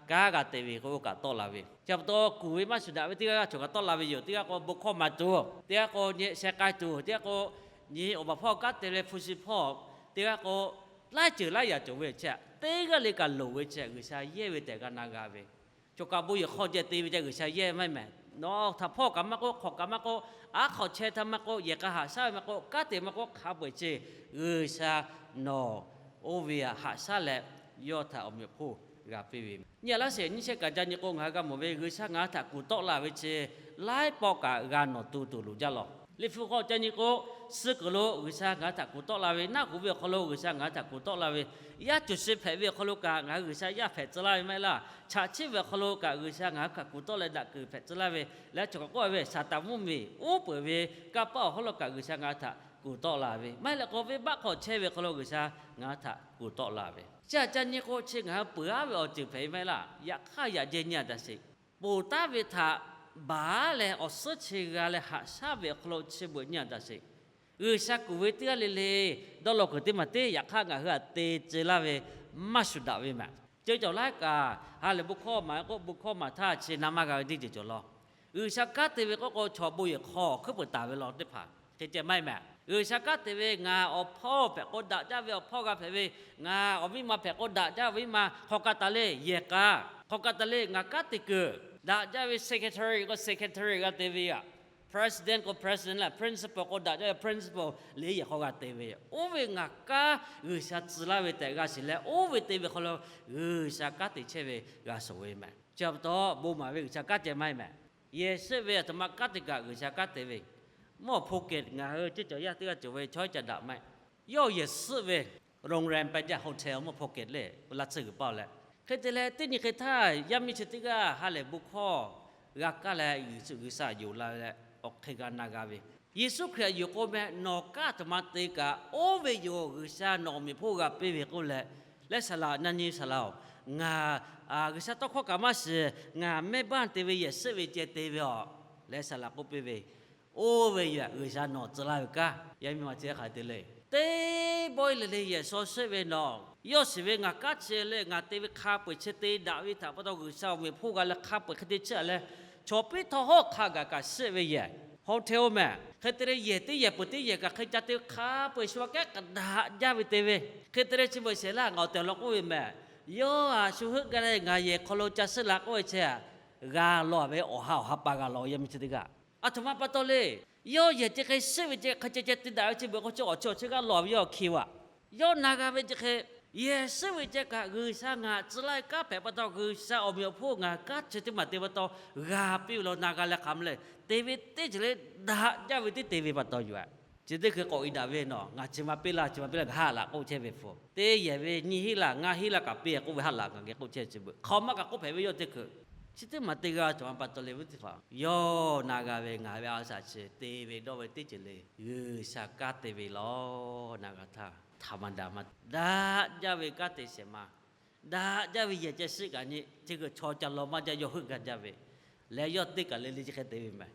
kanˉ g'a te ve k'o kaꞈ tawˆ la ve. Chi pa taw kuˬ ve maˇ shuˍ daꞈ ve teˇ g'aˇ g'aˇ cawˬ kaꞈ tawˆ la ve yoˬ. Teˇ g'aˇ k'o bon hkawˇ maˍ tuˬ, teˇ g'aˇ k'o nyi sheh k'ai tuˬ, teˇ g'aˇ k'o nyi awˬ baˬ hpawˇ kanˉ te leh hpu shi hpawˇ, teˇ g'aˇ k'o laiˉ ceuˬ laiˉ yaꞈ cawˬ ve chi aꞈ, teˇ g'aˇ le kaꞈ loˍ ve chi G'uiˬsha yehˇ ve tehꞈ g'a na g'a ve. Cawˬ kaꞈ bon yehˬ hk'aw ceh te ve ceh G'uiˬsha yehˇ maˇ heˆ meh. Nawˬ htaꞈ hpawˇ kaꞈ maˇ k'oˆ, hk'awꞈ kaꞈ maˇ k'oˆ, aˉ hk'awꞈ chehˇ htaˇ maˇ k'oˆ, yehˬ k'a haꞈ shaˉ ve maˇ k'oˆ, kanˉ te maˇ k'oˆ, hk'a peu-eˬ chi G'uiˬsha nawˬ oˇ ve haꞈ shaˉ leh yawˇ htaꞈ awˬ meꞈ awˬ hponˇ g'a piˇ ve. Nyi a laˇ sheˍ, nyiˇ shehˆ kaꞈ ca nyi k'o ngaˬ hui g'a mawˬ ve G'uiˬsha ngaˬ hui htaꞈ kuˬ tawˆ la ve chi laiˉ pawˆ kaꞈ g'a nawˬ tu tuˬ loˍ jaˇ lawˬ. Liꞈ hpu hk'aw ca nyi k'o, suh kuiˬ lo G'uiˬsha ngaˬ hui htaꞈ kuˬ tawˆ la ve, naˆ hu ve awˬ hk'aw lo G'uiˬsha ngaˬ hui htaꞈ kuˬ tawˆ la ve, yaˇ cuˬ shi hpehꞈ ve awˬ hk'aw lo kaꞈ ngaˬ hui G'uiˬsha yaˇ hpehꞈ tcuh laˇ ve maˇ heˆ laˇ. Chaꞈ chiˆ ve awˬ hk'aw lo kaꞈ G'uiˬsha ngaˬ hui htaꞈ kuˬ tawˆ leh daꞈ kuiˬ hpehꞈ tcuh laˇ ve, leh chaw kaꞈ k'oˆ ve Saˍtanˍ mvuhˇmiˬ uˉ peunˍ ve kanˇ paˆ awˬ hawˉ lo kaꞈ G'uiˬsha ngaˬ hui htaꞈ kuˬ tawˆ la ve, maˇ heˆ leh k'o venˇbaˆ hk'aw chehˇ ve hk'aw lo G'uiˬsha ngaˬ hui htaꞈ kuˬ tawˆ la ve. Chi aꞈ ca nyi k'o chi ngaˬ hui peuˬ aˉ ve awˬ ceuˬ hpehꞈ ve maˇ heˆ laˇ. Yaꞈ hk'aˇ yaꞈ jehˇ nyi a daꞈ sheˍ. Ponˬ taˉ ve htaꞈ baˬ leh awˬ suhˉ chi g'a leh haꞈ shaˉ ve awˬ hk'aw lo chi beuꞈ nyi a daꞈ sheˍ. G'uiˬsha kuˬ ve teˇ g'aˇ le le dawˇ law kuiˬ teˇ maˬ teˇ, yaꞈ hk'aˇ ngaˬ hui htaꞈ te tcuh laˇ ve maˇ shuˍ daꞈ ve meh. Ceuˬ cawˬ laiˉ kaꞈ ha lehˬ bon hkawˇ maˍ k'o, bon hkawˇ maˍ htaˇ chi na maˇ g'a ve teˇ ceuˬ cawˬ law. G'uiˬsha kanˉ te ve k'oˆ k'o chaw bon yehˬ hk'aw hkuiˉ peuˬ taˍ ve law teˇ hpaˍ hk'e ceh maˇ heˆ meh. G'uiˬsha kanˉ te ve, ngaˬ awˬ hpawˇ hpehꞈ k'o daꞈ jaˇ ve awˬ hpawˇ g'a hpehꞈ ve, ngaˬ awˬ miˇ ma hpehꞈ k'o daꞈ jaˇ ve miˇ ma, hk'aw ka taˍ le yehˬ k'a, hk'aw ka taˍ le ngaˬ kanˉ te kuiˬ, daꞈ jaˇ ve secretary k'o secretary g'a te ve yoˬ. President k'o president leh principal k'o daꞈ jaˇ ve principal le yehˬ hk'aw g'a te ve yoˬ. Oˇ ve ngaˬ kanˉ G'uiˬsha tcuh laˇ ve tehꞈ g'a shiˍ leh, oˇ ve te ve hk'aw lo G'uiˬsha kanˉ te chehˇ ve g'a shawˍ ve meh. Chi pa taw bon maˍ ve G'uiˬsha kanˉ ceh maˇ heˆ meh. Yehˬ shiˆ ve aˬ htoꞈ ma kanˉ te kaꞈ G'uiˬsha kanˉ te ve. Mvuhˇ awˬ hpaw kehˬ ngaˬ hui ceuˬ cawˬ yaˇ teˇ g'aˇ cawˬ ve chaw iˉ ca daꞈ maˇ heˆ. Yawˇ yehˬ shiˆ ve โรงแรม pehˇ jaˇ, hotel mvuhˇ hpaw kehˬ le, laˇ tsuhˇ g'uiˬ paˇ leh. Hk'e te leh teˇ nyi hk'e htaˇ yaˇ miˇ chi teˇ g'aˇ ha lehˬ bon hkawˇ g'a kaˇ leh G'uiˬsha yonˍ la leh awˬ hk'e g'a na g'a ve, Yeˍsuˆ Hkriꞈ htaꞈ yonˍ k'o meh nawˬ kanˉ aˬ htoꞈ ma te kaꞈ oˇ ve yoˬ, G'uiˬsha nawˬ awˬ meꞈ hponˇ g'a piˇ ve k'oˆ leh, leh saˍ laꞈ na nyi saˍ laꞈ-oˬ, ngaˬ G'uiˬsha tawˇ hkawˇ kaꞈ maˇ shiˍ, ngaˬ mehˇ baˆ te ve yehˬ shiˆ ve ceh te ve aˬ, leh saˍ laꞈ k'oˆ piˇ ve, oˇ ve yoˬ, G'uiˬsha nawˬ tcuh laˇ ve kanˉ. Yaˇ miˇ ma chi hk'aˬ hk'e te le. Teˇ bawehˇ le le yehˬ shaw shiˆ ve nawˬ, yawˇ shiˍ ve ngaˬ kanˉ chi leh ngaˬ te ve hk'a peu-eˬ chi te daꞈ ve htaꞈ pa taw G'uiˬsha awˬ meꞈ hponˇ g'a leh hk'a peu-eˬ hk'e te chiˇ a leh, chaw piˇ htawˇ hawˉ hk'a gaˬ kaꞈ shiˆ ve yehˬ, hotel meh. Hk'e te leh yehˬ teˇ yehˬ peuˬ teˇ yehˬ kaꞈ hk'e ca te ve hk'a peu-eˬ shu a kehˉ k'aꞈ daꞈ jaˇ ve te ve. Hk'e te leh chi beuꞈ shehˍ laˇ ngaˬ awˬ tehˬ awˬ lawn k'oˆ ve meh, yawˇ a shu heuˆ gaˇ leh ngaˬ yehˬ hk'aw lo ca shiˆ la k'oˆ ve chi, g'a law ve awˬ ha awˬ ha pa g'a law, yaˇ miˇ chi teˇ g'aˇ. Aˬ htoꞈ ma pa taw le. Yawˇ yehˬ chi hk'e shiˆ ve ceh hk'e ceh ceh te daꞈ ve chi beuꞈ k'o chi awˬ chi awˬ chi g'aˇ law ve yawˇ hk'e vaꞈ. Yawˇ na g'a ve chi hk'e Yehˬ shiˉ ve ceh kaꞈ G'uiˬsha ngaˬ tcuh laˇ ve kanˉ hpehꞈ pa taw, G'uiˬsha awˬ meꞈ awˬ hponˇ ngaˬ kanˉ chi teˇ maˬ te pa taw g'a piˇ ve law na g'a leh hk'aˬ ma le. Te ve teˇ ceuˬ le daꞈ jaˇ ve teˇ te ve pa taw yoˬ. Chi teˇ hkui k'awꞈ e daꞈ ve nawˬ, ngaˬ chi ma piˇ laˇ, chi ma piˇ laˇ, ngaˬ haˆ laꞈ k'oˆ chehˇ ve hpu. Teˇ yehˬ ve nyiˇ hinˉ laˇ, ngaˇ hinˉ laˇ kaꞈ piˇ k'oˆ ve haˆ laꞈ ngaˬ geh k'oˆ chehˇ chi beuꞈ hk'aˬ ma kaꞈ k'oˆ hpehꞈ ve yoˬ teˇ hkui. Chi teˇ maˬ te g'a cawˬ ma pa taw le ve teˇ hpaˍ yawˇ na g'a ve ngaˬ ve a shaꞈ chi te ve dawˇ ve teˇ ceuˬ le G'uiˬsha kanˉ te ve law na g'a htaˇ htaꞈ ma daꞈ ma daꞈ jaˇ ve kanˉ te shehˍ ma daꞈ jaˇ ve yehˬ ceh shiˉ kaꞈ nyi chi hkui chaw ca law maˇ jaˇ yawˇ heuˆ gaˇ jaˇ ve leh yawˇ teˇ kaˬ le le chi hk'e te ve mehˍ.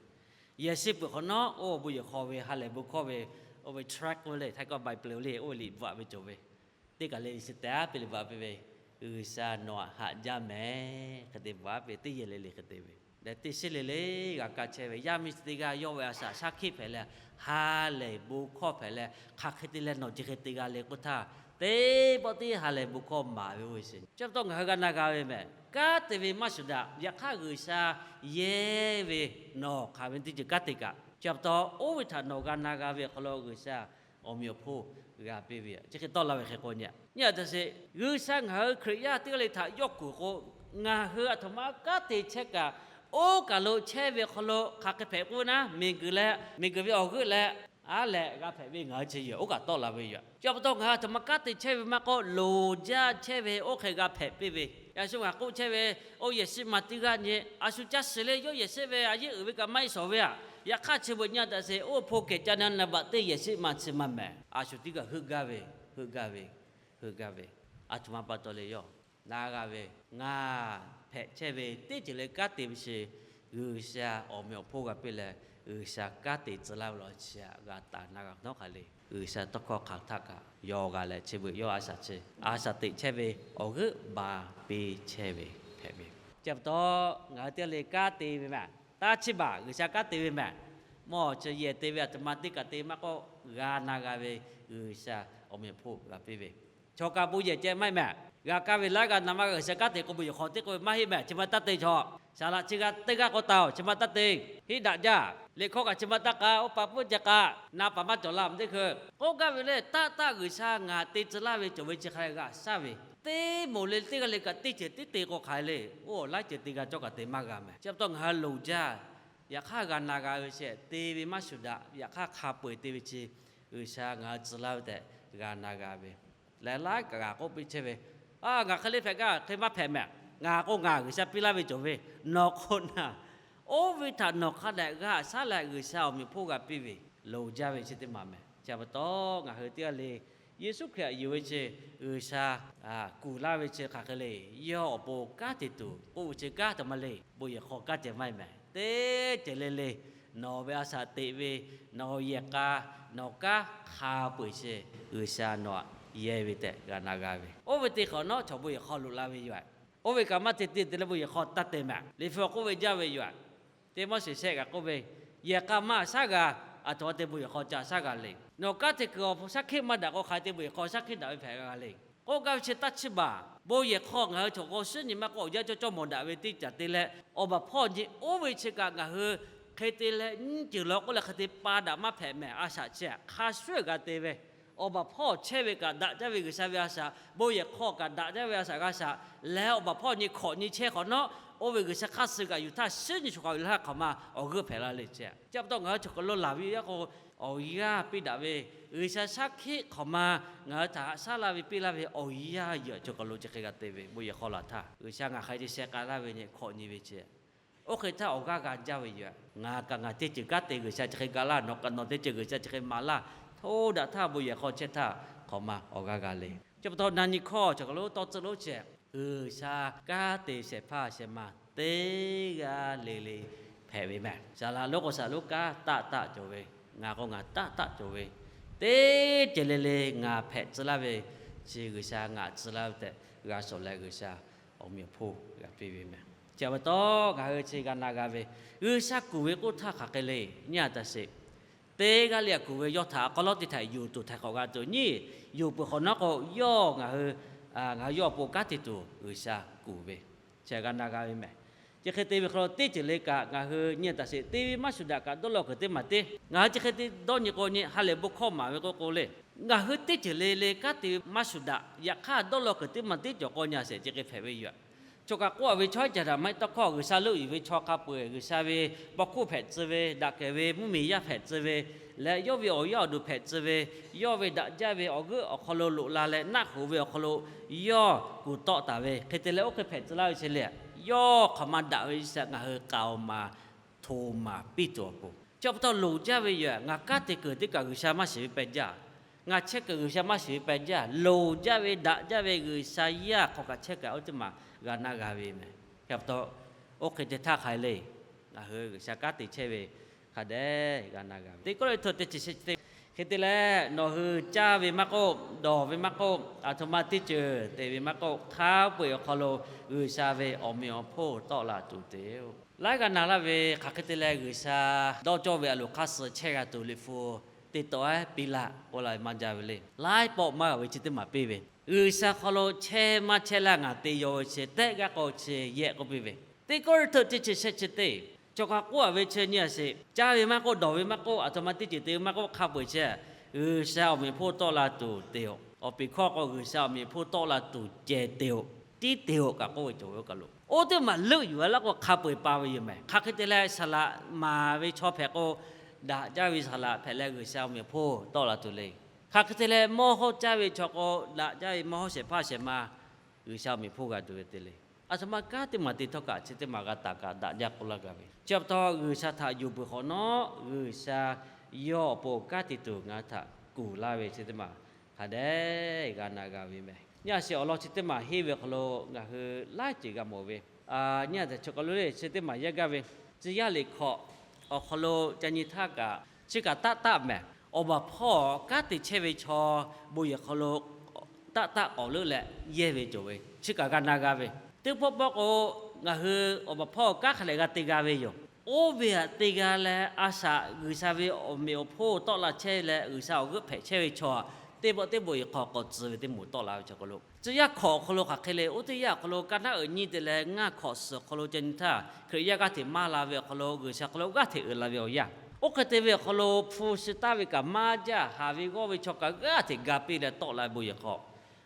Yehˬ shiˉ peuˬ hk'awꞈ nawˉ oˇ bon yehˬ hk'aw ve ha lehˬ bon hkawˇ ve oˇ ve tract oˇ ve le htaiˍ kawˇ Bible le oˇ ve liꞈ bvuhꞈ ve cawˬ ve teˇ kaˬ le le chi te aˉ piˇ le bvuhꞈ piˇ ve, G'uiˬsha nawˬ htaꞈ haꞈ jaˇ mehˍ hk'e te bvuhꞈ piˇ teˇ yehˬ le le hk'e te ve leh teˇ shiˉ le le g'a kaˇ chehˇ ve yaˇ miˇ chi teˇ g'aˇ yawˇ ve a shaꞈ shaˉ hkiˆ hpehꞈ leh ha lehˬ bon hkawˇ hpehꞈ leh hk'aˬ hk'e te leh nawˬ chi hk'e te g'a le k'oˆ htaˇ, teˇ pawˆ tiˉ ha lehˬ bon hkawˇ maˍ ve oˇ ve sheˍ. Chi pa taw ngaˬ hui g'a na g'a ve mehˍ. Kanˉ te ve maˇ shuˍ daꞈ. Yaꞈ hk'aˇ G'uiˬsha yehˇ ve nawˬ hk'aˬ ve teˇ ceuˬ kanˉ te kaꞈ, chi pa taw oˇ ve htaꞈ nawˬ g'a na g'a ve awˬ hk'aw lo G'uiˬsha awˬ meꞈ awˬ hponˇ g'a piˇ ve yoˬ. Chi hk'e tawˆ la ve hk'e k'o nyi, nyi a taꞈ sheˍ G'uiˬsha ngaˬ hui Hkriꞈ yaˇ teˇ g'aˇ le htaꞈ yawˇ kuˬ k'o, ngaˬ hui a htoꞈ ma kanˉ te chehˇ kaꞈ, oˇ kaˬ lo chehˇ ve awˬ hk'aw lo hk'aˬ hk'e hpehꞈ k'oˆ ve naˉ, miˬguiˬ leh miˬguiˬ ve awˬ g'euˆ leh a lehˬ g'a hpehꞈ ve ngaˬ hui chi yoˬ. Oˇ kaꞈ tawˆ la ve yoˬ. Chi pa taw ngaˬ hui a htoꞈ ma kanˉ te chehˇ ve maˇ k'oˆ, loˍ jaˇ chehˇ ve oˇ hk'e g'a hpehꞈ piˇ ve. A shu ngaˬ k'oˆ chehˇ ve, oˇ yehˬ shiˉ ma teˇ g'aˇ nyi a shu caˇ shiˍ le, yawˇ yehˬ shiˉ ve a yeˉ uiˍ ve kaꞈ maˇ heˆ shawˍ ve aꞈ. Yaꞈ hk'aˇ chi beuꞈ nyi a taꞈ sheˍ oˇ hpu kehˬ ca na na baꞈ teˇ yehˬ shiˉ ma chi ma mehˍ. A shu teˇ g'aˇ heuˆ gaˇ ve, heuˆ gaˇ ve, heuˆ gaˇ ve, a htoꞈ ma pa taw le yawˇ na g'a ve, ngaˬ hpehꞈ chehˇ ve teˇ ceuˬ le kanˉ te ve chi G'uiˬsha awˬ meꞈ awˬ hponˇ g'a piˇ leh, G'uiˬsha kanˉ te tcuh laˇ ve law chi aꞈ g'a taˍ na g'a nawˉ hk'aˬ le. G'uiˬsha tawˇ hkawˇ hk'aˬ htaˇ kaꞈ yaw g'a leh chi beuꞈ yawˇ a shaꞈ chi a shaꞈ teꞈ chehˇ ve awˬ g'euˆ ba piˇ chehˇ ve hpehꞈ ve. Chi pa taw ngaˬ hui teˇ g'aˇ le kanˉ te ve mehˍ. Taˇ chiˇ baˬ G'uiˬsha kanˉ te ve mehˍ. Mawˇ chi yehˬ te ve a htoꞈ ma teˇ kaꞈ te maˇ k'oˆ, g'a na g'a ve G'uiˬsha awˬ meꞈ awˬ hponˇ g'a piˇ ve. Chaw kaꞈ bon yehˬ ceh maˇ heˆ mehˍ. G'a kaˇ ve laiˉ g'a na maˇ g'a G'uiˬsha kanˉ te k'o bon yehˬ hk'aw teˇ k'oˆ ve maˇ heˆ mehˍ. Chi ma taˇ te chaw. Saˍ laꞈ chi g'a teˇ g'aˇ k'oˆ taˍ-oˬ, chi ma taˇ te. Hiˉ daꞈ jaˇ. Liꞈ hkawˇ kaꞈ chi ma taˇ k'aˇ, oˇ pa puˉ ca k'a, na paˍ maˇ cawˬ la mvuhˇ teˇ hkui. K'oˆ gaˇ ve le, taˆ taˆ G'uiˬsha ngaˬ te tcuh laˇ ve cawˬ ve chi hk'a g'a shaˉ ve. Teˇ moˍ le teˇ g'aˇ le kaꞈ teˇ ceuˬ tiˉ te k'o hk'aˬ le, oˇ laiˉ ceuˬ te g'a cawˇ kaꞈ te maˇ g'a mehˍ. Chi pa taw ngaˬ hui loˍ jaˇ. Yaꞈ hk'aˇ g'a na g'a ve chi te ve maˇ shuˍ daꞈ. Yaꞈ hk'aˇ hk'a peu-eˬ te ve chi G'uiˬsha ngaˬ hui tcuh laˇ ve tehꞈ g'a na g'a ve. Lehˬ laiˉ kaꞈ g'a k'oˆ piˇ chehˇ ve, a, ngaˬ hk'e le hpehꞈ gaˇ hk'e maˇ hpehꞈ mehˍ. Ngaˬ k'o ngaˬ G'uiˬsha piˇ laˇ ve cawˬ ve, nawˬ k'o na, oˇ ve htaꞈ nawˬ hk'a dehꞈ g'a shaˉ leh G'uiˬsha awˬ meꞈ awˬ hponˇ g'a piˇ ve, loˍ jaˇ ve chi teˇ maˬ mehˍ. Chi pa taw ngaˬ hui teˇ g'aˇ le Yeˍsuˆ Hkriꞈ htaꞈ yuˬ ve chi G'uiˬsha kuˬ laˇ ve chi hk'aˬ hk'e le, yawˇ awˬ pon kanˉ te tuˬ k'oˆ ve chi kanˉ htaꞈ ma le, bon yehˬ hk'aw kanˉ ceh maˇ heˆ mehˍ. Teˇ ceuˬ le le nawˬ ve a shaꞈ teꞈ ve, nawˬ yehˬ k'a, nawˬ kanˉ hk'a peu-eˬ chi G'uiˬsha nawˬ htaꞈ yehˇ ve tehꞈ g'a na g'a ve. Oˇ ve teˇ hk'awꞈ nawˉ chaw bon yehˬ hk'aw loꞈ la ve yoˬ. Oˇ ve kaꞈ maˇ te te te leh bon yehˬ hk'aw taˇ te mehˍ. Liꞈ hpu k'oˆ ve jaˇ ve yoˬ. Teˇ Moˉseˍ shehˆ kaꞈ k'oˆ ve, yehˬ k'a maˇ shaˉ g'a, a htoꞈ ma te bon yehˬ hk'aw ca shaˉ g'a le. Nawˬ kanˉ te kuiˬ awˬ hpu shaˉ hkiˆ maˇ daꞈ k'o, hk'aˬ hk'e te bon yehˬ hk'aw shaˉ hkiˆ daꞈ ve hpehꞈ g'a le. K'oˆ gaˇ ve chi taˇ chiˇ baˬ. Bon yehˬ hk'aw ngaˬ hui chaw k'o shinˉ nyi maˇ k'oˆ, awˬ yanˇ cawˇ cawˇ mawˬ daꞈ ve teˇ caˬ te leh, awˬ baˬ hpawˇ nyi oˇ ve chi kaꞈ ngaˬ hui hk'e te leh nyiˇ ceuˬ law k'oˆ leh hk'e te pa daꞈ maˇ hpehꞈ mehˍ. A shaꞈ chi hk'a shuˉ g'a te ve, awˬ baˬ hpawˇ chehˇ ve kaꞈ daꞈ jaˇ ve G'uiˬsha ve a shaꞈ, bon yehˬ hk'aw kaꞈ daꞈ jaˇ ve a shaꞈ g'a shaꞈ leh, awˬ baˬ hpawˇ nyi hkawꞈ nyi chehˇ hk'awꞈ nawˉ, oˇ ve G'uiˬsha hk'aˇ suh kaꞈ yuˬ htaˇ shinˉ nyi chaw kaꞈ yuˬ laˇ hk'awꞈ ma awˬ g'euˆ hpehꞈ la le ce. Chi pa taw ngaˬ hui chaw hk'aw lo laˬ ve yaˇ k'o, awˬ yanˇ piˇ daꞈ ve, G'uiˬsha shaˉ hkiˆ hk'awꞈ ma ngaˬ hui htaꞈ haꞈ shaˉ laˇ ve piˇ laˇ ve awˬ yanˇ yehˬ chaw hk'aw lo chi hk'e g'a te ve, bon yehˬ hk'aw laˬ htaˇ G'uiˬsha ngaˬ hk'a te sheh k'a laˇ ve nyi hkawꞈ nyi ve ce. Oˇ hk'e htaˇ awˬ g'aˇ g'a jaˇ ve yoˬ. Ngaˬ kaꞈ ngaˬ teˇ ceuˬ kanˉ te G'uiˬsha chi hk'e ga laˇ, nawˬ kaꞈ nawˬ teˇ ceuˬ G'uiˬsha chi hk'e maˍ laˇ. Hto daꞈ htaˇ bon yehˬ hk'aw chehˇ htaˇ hk'awꞈ ma awˬ g'aˇ g'a le. Chi pa taw na nyi hkawˇ chaw hk'aw lo tawˇ tcuhˆ lonˉ chehˇ, G'uiˬsha kanˉ te shehˍ hpaˇ shehˍ ma teˇ g'aˇ le le hpehꞈ ve mehˍ. Saˍ laꞈ lonˉ k'o saˍ laꞈ lonˉ kanˉ taˆ taˆ cawˬ ve, ngaˬ k'o ngaˬ taˆ taˆ cawˬ ve, teˇ ceuˬ le le ngaˬ hpehꞈ tcuh laˇ ve chi G'uiˬsha ngaˬ tcuh laˇ ve tehꞈ g'a shawˍ leh G'uiˬsha awˬ meꞈ awˬ hponˇ g'a piˇ ve mehˍ. Chi pa taw ngaˬ hui chi g'a na g'a ve, G'uiˬsha kuˬ ve k'oˆ htaˇ hk'aˬ hk'e le, nyi a taꞈ sheˍ. Teˇ g'aˇ le aꞈ kuˬ ve yawˇ htaꞈ a k'aw lawˉ teˇ htaꞈ yonˍ tuˬ htaiˍ hk'awꞈ g'a tuˬ nyi, yonˍ peuˬ hk'awꞈ nawˉ k'o yawˇ ngaˬ hui, ngaˬ hui yawˇ awˬ pon kanˉ te tuˬ G'uiˬsha kuˬ ve, chi g'a na g'a ve mehˍ. Chi hk'e te ve hk'aw lo teˇ ceuˬ le kaꞈ ngaˬ hui nyi a taꞈ sheˍ, te ve maˇ shuˍ daꞈ kaꞈ dawˇ law kuiˬ teˇ maˬ teˇ. Ngaˬ hui chi hk'e te dawˇ nyi k'o nyi ha lehˬ bon hkawˇ maˍ ve k'o k'o le. Ngaˬ hui teˇ ceuˬ le le kanˉ te ve maˇ shuˍ daꞈ. Yaꞈ hk'aˇ dawˇ law kuiˬ teˇ maˬ teˇ cawˬ k'aw nyi a shehˍ chi hk'e hpehꞈ ve yoˬ. Chaw kaꞈ k'oˆ a ve chaw haiˉ caˬ htaꞈ maˇ heˆ tawˇ hkawˇ G'uiˬsha leuˆ yuˬ ve chaw hk'a peu-eˬ G'uiˬsha ve paw hkuˇ hpehꞈ tcuh ve, daꞈ kehˬ ve mvuhˇmiˬ yaˇ hpehꞈ tcuh ve, leh yawˇ ve awˬ yaˇ awˬ duˬ hpehꞈ tcuh ve, yawˇ ve daꞈ jaˇ ve awˬ g'euˆ awˬ hk'aw lo loꞈ la leh naˆ hoꞈ ve awˬ hk'aw lo yawˇ kuˬ tawˆ taˍ ve hk'e te leh oˇ hk'e hpehꞈ tcuh laˇ ve chi le, yawˇ hk'aˬ ma daꞈ ve G'uiˬsha ngaˬ hui k'aoˍ maˍ htoꞈ maˍ piˇ tuˬ awˬ pon. Chi pa taw loˍ jaˇ ve yoˬ. Ngaˬ kanˉ te kuiˬ teˇ kaꞈ G'uiˬsha maˇ shiˍ ve peh jaˇ. Ngaˬ chehˇ kuiˬ G'uiˬsha maˇ shiˍ ve peh jaˇ. Loˍ jaˇ ve, daꞈ jaˇ ve G'uiˬsha yaˇ hk'aw kaꞈ chehˇ kaꞈ oˇ teˇ maˬ g'a na g'a ve meh. Chi pa taw oˇ hk'e te htaˇ hk'aˬ hk'e le, ngaˬ hui G'uiˬsha kanˉ te chehˇ ve hk'a dehꞈ g'a na g'a ve. Teˇ Kawˇrenˍhtuˆ teˇ chi shehˆ chi teˇ hk'e te leh, nawˬ hui caˇ ve maˇ k'oˆ, dawˬ ve maˇ k'oˆ, aˬ htoꞈ ma teˇ ceuˬ te ve maˇ k'oˆ, hk'a peu-eˬ awˬ hk'aw lo G'uiˬsha ve awˬ meꞈ awˬ hponˇ tawˆ la tuˬ te-oˬ. Laiˉ g'aˇ na laˇ ve hk'aˬ hk'e te leh G'uiˬsha dawˇ cawˇ ve a loˍ hk'aˇ suh chehˇ g'a tuˬ Liꞈ hpu teˇ tawˆ-a piˇ laˇ k'oˆ la ve maˇ jaˇ ve le. Laiˉ pawˆ maˇ g'a ve chi teˇ maˬ piˇ ve, G'uiˬsha hk'aw lo chehˇ maˇ chehˇ laˇ ngaˬ te yaw ve chi tehꞈ g'aˇ k'o chi yehˆ k'oˆ piˇ ve. Teˇ Kawˇrenˍhtuˆ teˇ chi shehˆ chi teˇ, chaw hk'a k'oˆ a ve chi nyi a sheˍ, caˇ ve maˇ k'oˆ, dawˬ ve maˇ k'oˆ, aˬ htoꞈ ma teˇ ceuˬ te ve maˇ k'oˆ, hk'a peu-eˬ chi G'uiˬsha awˬ meꞈ awˬ hponˇ tawˆ la tuˬ te-oˬ. Awˬ piˍ hkawˇ k'o G'uiˬsha awˬ meꞈ awˬ hponˇ tawˆ la tuˬ ceh te-oˬ, tiˉ te-oˬ kaꞈ k'oˆ ve cawˬ ve oˇ kaˬ lo. Oˇ teˇ maˬ leuˆ yuˬ a laˇ k'o hk'a peu-eˬ pa ve yoˬ meh. Hk'aˬ hk'e te leh saˍ laꞈ maˍ ve chaw hpehꞈ k'o, daꞈ jaˇ ve saˍ laꞈ hpehꞈ leh G'uiˬsha awˬ meꞈ awˬ hponˇ tawˆ la tuˬ le. Hk'aˬ hk'e te leh mawˇ hawˇ caˇ ve chaw k'o, daꞈ jaˇ ve mawˇ hawˇ shehˍ hpaˇ shehˍ ma G'uiˬsha awˬ meꞈ awˬ hponˇ g'a tuˬ ve te le. Aˬ htoꞈ ma kanˉ teˇ maˬ te htawˇ kaꞈ chi teˇ maˬ g'a taˍ kaꞈ daꞈ jaˇ k'oˆ laˇ g'a ve. Chi pa taw G'uiˬsha htaꞈ yuˬ peuˬ hk'awꞈ nawˉ G'uiˬsha yawˇ awˬ pon kanˉ te tuˬ ngaˬ hui htaꞈ kuˬ laˇ ve chi teˇ maˬ hk'a dehꞈ g'a na g'a ve meh. Nyi a sheˍ awˬ lawn chi teˇ maˬ henˇ ve awˬ hk'aw lo ngaˬ hui laiˉ ceuˬ g'a mawˬ ve. Nyi a teꞈ chaw kaˬ lo le chi teˇ maˬ yaˇ gaˇ ve, tcuh yaˇ liꞈ hk'awꞈ awˬ hk'aw lo ca nyi htaˇ kaꞈ chi kaꞈ taˆ taˆ meh. Awˬ baˬ hpawˇ kanˉ te chehˇ ve chaw bon yehˬ hk'aw lo taˆ taˆ k'awꞈ leuˆ leh yehˇ ve cawˬ ve chi kaꞈ g'a na g'a ve. Teˇ pawˆ pawˆ k'o, ngaˬ hui awˬ baˬ hpawˇ kanˉ hk'a dehꞈ g'a te g'a ve yoˬ. Oˇ ve htaꞈ te g'a leh a shaꞈ G'uiˬsha ve awˬ meꞈ awˬ hponˇ tawˆ la chehˇ leh G'uiˬsha awˬ g'euˆ hpehꞈ chehˇ ve chaw, teˇ pawˆ teˇ bon yehˬ hk'aw k'awꞈ tcuh ve teˇ moˍ tawˆ la ve chaw kaˬ lo, tcuh yaˇ hkawꞈ awˬ hk'aw lo hk'aˬ hk'e le, oˇ teˇ yanˇ awˬ hk'aw lo ka naˉ uiˍ nyi te leh ngaˇ hkawꞈ suhˍ awˬ hk'aw lo ca nyi htaˇ, Hkriꞈ yaˇ g'aˇ hteꞈ maˇ la ve awˬ hk'aw lo G'uiˬsha hk'aw lo g'aˇ hteꞈ uiˍ la ve awˬ yanˇ. Oˇ hk'e te ve awˬ hk'aw lo hpu shi taˍ ve kaꞈ maˇ jaˇ, haˍ ve g'awˇ ve chaw kaꞈ g'aˇ hteꞈ ga piˇ leh tawˆ la ve bon yehˬ hk'aw,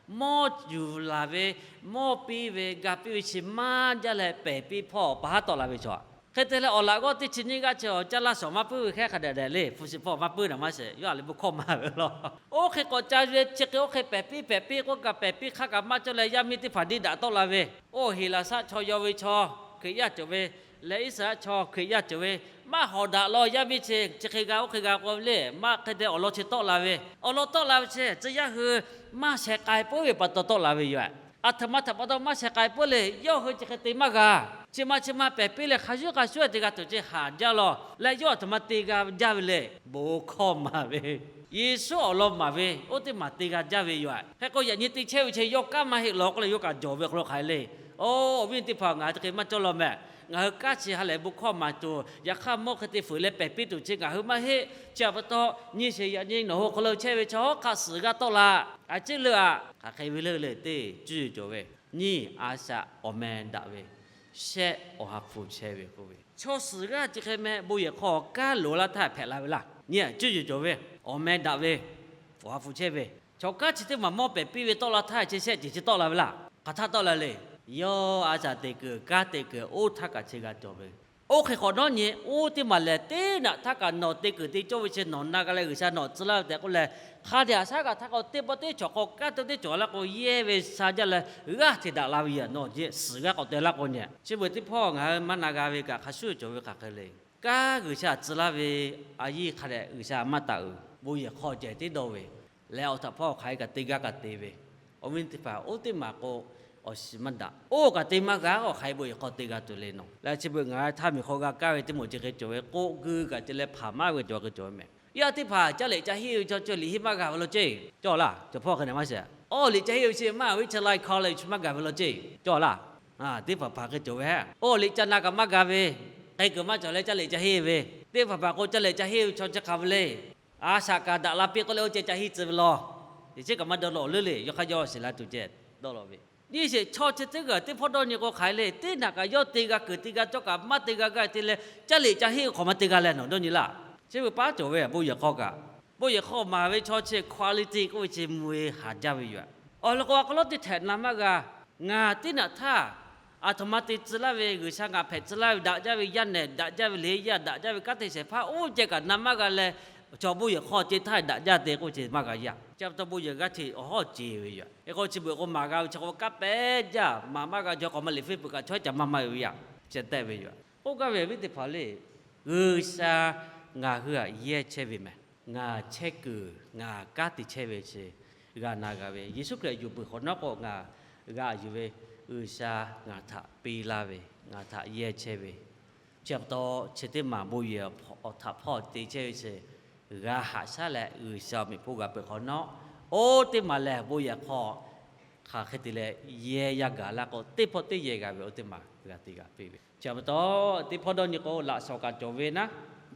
mawˇ yuˬ laˬ ve, mawˇ piˇ ve, ga piˇ ve chi maˇ jaˇ leh pehˬ piˇ hpawˇ pa haˉ tawˆ la ve chaw. Hk'e te leh awˬ laꞈ g'awˇ teˇ chi nyiˇ g'aˇ chi awˬ caˇ laˇ shawˍ maˇ puiˉ ve hk'e hk'a dehꞈ dehꞈ le, hpu shi hpawˇ maˇ puiˉ naˍ maˇ sheˍ, yawˇ a leh bon hkawˇ maˍ ve law. Oˇ hk'e k'awꞈ ca ve chi hk'e oˇ hk'e pehˬ piˇ pehˬ piˇ k'oˆ kaꞈ pehˬ piˇ hk'aˇ kaꞈ maˇ cawˇ leh yaˇ miˇ teˇ hpaˍ diˇ daꞈ tawˆ la ve. Oˇ Heˍlaˍsaˆ chaw yaw ve chaw Hkriꞈ yaˇ cawˬ ve, leh Iˉsaˍreˍlaˆ chaw Hkriꞈ yaˇ cawˬ ve, maˇ hawˍ daꞈ law yaˇ miˇ chi chi hk'e g'a oˇ hk'e g'a k'oˆ ve le, maˇ hk'e te awˬ lawn chi tawˆ la ve. Awˬ lawn tawˆ la ve chi tcuh yaˇ hui maˇ sheh k'ai puiˉ ve pa taw tawˆ la ve yoˬ. Aˬ htoꞈ ma htaꞈ pa taw maˇ sheh k'ai puiˉ le, yawˇ hui chi hk'e te maˇ g'a. Chi ma chi ma pehˬ piˇ leh hk'a shuˍ hk'a shuˍ te g'a tuˬ chi haˍ jaˇ law leh yawˇ aˬ htoꞈ ma te g'a jaˇ ve le, bon hkawˇ maˍ ve, Yeˍsuˆ awˬ lawn maˍ ve oˇ teˇ maˬ te g'a jaˇ ve yoˬ. Hk'e k'o yaꞈ nyi te chehˇ ve chi yawˇ kanˉ maˇ heˆ law k'oˆ leh yawˇ kaꞈ jawˬ ve awˬ hk'aw lo hk'aˬ hk'e le. Oˇ, awˬ viˉ teˇ hpaˍ, ngaˬ hui chi hk'e maˇ cawˇ law meh. Ngaˬ hui kanˉ chi ha lehˬ bon hkawˇ maˍ tuˬ, yaꞈ hk'aˇ mawˇ hk'e te fuiˍ leh pehˬ piˇ tuˬ chi ngaˬ hui maˇ heˆ. Chi pa taw nyi sheˍ yaꞈ nyi nawˬ hui awˬ hk'aw lo chehˇ ve chaw hawˉ hk'aˆ suhˍ g'aˇ tawˆ la. A ciˉ leuˆ aꞈ, hk'aˬ hk'e ve leuˆ le teˇ cuˇ yiˍ cawˬ ve, nyiˇ a shaꞈ awˬ meh daꞈ ve, shehˆ awˬ ha hpu chehˇ ve k'oˆ ve, chaw suhˍ g'aˇ chi hk'e meh bon yehˬ hk'aw kanˉ loˍ laˇ htaˇ hpehꞈ la ve laˇ. Nyiˇ a cuˇ yiˍ cawˬ ve, awˬ meh daꞈ ve, awˬ ha hpu chehˇ ve, chaw kanˉ chi teˇ maˬ mawˇ pehˬ piˇ ve tawˆ la htaˇ chi shehˆ ceuˬ chi tawˆ la ve laˇ. Hk'aˬ htaˇ tawˆ la le. Yawˇ a shaꞈ te kuiˬ kanˉ te kuiˬ oˇ htaˇ kaꞈ chi g'a cawˬ ve. Oˇ hk'e hk'awꞈ nawˉ nyi, oˇ teˇ maˬ lehˬ teˇ naꞈ htaˇ kaꞈ nawˬ te kuiˬ te cawˇ ve chi nawˬ na g'a leh G'uiˬsha nawˬ tcuh laˇ ve tehꞈ k'oˆ leh, hk'a dehꞈ a shaˉ kaꞈ htaˇ k'o teˇ pawˆ teˇ cawˬ k'o kanˉ te teˇ cawˬ laˇ k'o yehˇ ve sha jaˇ leh g'aˇ hteꞈ daꞈ la ve yoˬ. Nawˬ suhˍ g'aˇ k'awꞈ te laˇ k'o nyi, chi beuꞈ teˇ hpawˇ ngaˬ hui maˇ na g'a ve kaꞈ hk'a shuˍ cawˬ ve hk'aˬ hk'e le. Kanˉ G'uiˬsha tcuh laˇ ve a yiˇ hk'a dehꞈ G'uiˬsha maˇ taˍ uiˍ. Bon yehˬ hk'aw ceh tiˉ dawˇ ve, leh awˬ htaꞈ hpawˇ hk'aˬ hk'e kaꞈ te gaˇ kaꞈ te ve, awˬ viˉ teˇ hpaˍ oˇ teˇ maˬ k'o, awˬ shiˍ maˇ daꞈ. Oˇ kaꞈ te maˇ g'a, awˬ hk'aˬ hk'e bon yehˬ hk'aw te g'a tuˬ le nawˬ. Leh chi beuꞈ ngaˬ hui htaˇ miˬ hk'aw g'a kaˇ ve teˇ moˍ chi hk'e cawˬ ve, k'oˆ guiˇ kaꞈ ceh leh hpaˍ maˇ ve cawˬ hk'e cawˬ ve meh. Yaˇ teˇ hpaˍ caˇ lehˬ ca henˇ ve chaw cawˬ liꞈ henˇ maˇ g'a ve law ceˇ cawˬ laˇ. Cawˬ hpawˇ hk'e ne maˇ sheˍ. Awˬ liꞈ ca henˇ ve chi maˇ ve chi lai hk'aw leh chi maˇ gaˬ ve law ceˇ cawˬ laˇ. Teˇ hpaˍ hpaˍ hk'e cawˬ ve, oˇ liꞈ ca na kaꞈ maˇ g'a ve, hk'e kuiˬ maˇ cawˬ leh caˇ lehˬ ca henˇ ve, teˇ hpaˍ hpaˍ k'o caˇ lehˬ ca henˇ ve chaw chi hk'aˬ ve le. A shaꞈ kaꞈ daꞈ la piˇ k'oˆ leh oˇ ceh ca henˇ tcuh ve law. Teˇ chiˉ kaꞈ maˇ dawˇ law leuˉ le, yawˇ hk'aˇ yawˇ shiˍ la tuˬ ceh dawˇ law ve. Nyi sheˍ, chaw chi teˇ g'aˇ teˇ hpawˇ dawˇ nyi k'o hk'aˬ hk'e le, teˇ naꞈ kaꞈ yawˇ te g'a kuiˬ te g'a cawˇ kaꞈ maˇ te g'a gaˇ te leh caˇ lehˬ ca henˇ ve hk'awꞈ maˇ te g'a leh nawˬ dawˇ nyi laˇ. Chi beuꞈ paˉ cawˬ ve bon yehˬ hk'aw kaꞈ Bon yehˬ hk'aw maˍ ve chaw chi quality k'oˆ ve chi mvuh ve haˍ jaˇ ve yoˬ. Awˬ lawn k'o, a hk'aw lo teˇ htehꞈ na maˇ g'a. Ngaˬ teˇ naꞈ htaˇ aˬ htoꞈ ma te tcuh laˇ ve, G'uiˬsha ngaˬ hpehꞈ tcuh laˇ ve daꞈ jaˇ ve yaˇ nehˬ, daꞈ jaˇ ve le yaˇ, daꞈ jaˇ ve kanˉ te shehˍ hpaˇ oˇ ceh kaꞈ na maˇ g'a leh, chaw bon yehˬ hk'aw ceh htaˇ daꞈ jaˇ te k'oˆ ve chi maˇ g'a yaˇ. Chi pa taw bon yehˬ g'aˇ hteꞈ awˬ hawˉ ce ve yoˬ. Hk'e k'o chi beuꞈ k'o maˍ g'a ve chi k'o kanˉ pehˉ jaˇ, maˍ maˇ g'a jaw k'awꞈ maˇ liꞈ feuˉ peuˬ kaꞈ chaw caꞈ maˇ maˇ ve yaˇ, chi tehˆ ve yoˬ. K'oˆ gaˇ ve awˬ viˉ teˇ hpaˍ le, G'uiˬsha ngaˬ hui htaꞈ yehˇ chehˇ ve mehˬ. Ngaˬ chehˇ kuiˬ ngaˬ kanˉ te chehˇ ve chi g'a na g'a ve, Yeˍsuˆ Hkriꞈ yuˬ peuˬ hk'awꞈ nawˉ k'o ngaˬ g'a yuˬ ve, G'uiˬsha ngaˬ htaꞈ piˇ laˇ ve, ngaˬ htaꞈ yehˇ chehˇ ve. Chi pa taw chi teˇ maˬ bon yehˬ awˬ htaꞈ hpawˇ te chehˇ ve chi g'a haꞈ shaˉ leh G'uiˬsha awˬ meꞈ hponˇ g'a peuˬ hk'awꞈ nawˉ, oˇ teˇ maˬ lehˬ bon yehˬ hk'aw hk'aˬ hk'e te leh yehˇ yaˇ gaˬ laˇ k'o, teˇ hpawˇ teˇ yehˇ g'a ve oˇ teˇ maˬ g'a te g'a piˇ ve. Chi pa taw, teˇ hpawˇ dawˇ nyi k'o, laꞈ shawnˍ kaꞈ cawˬ ve naˉ,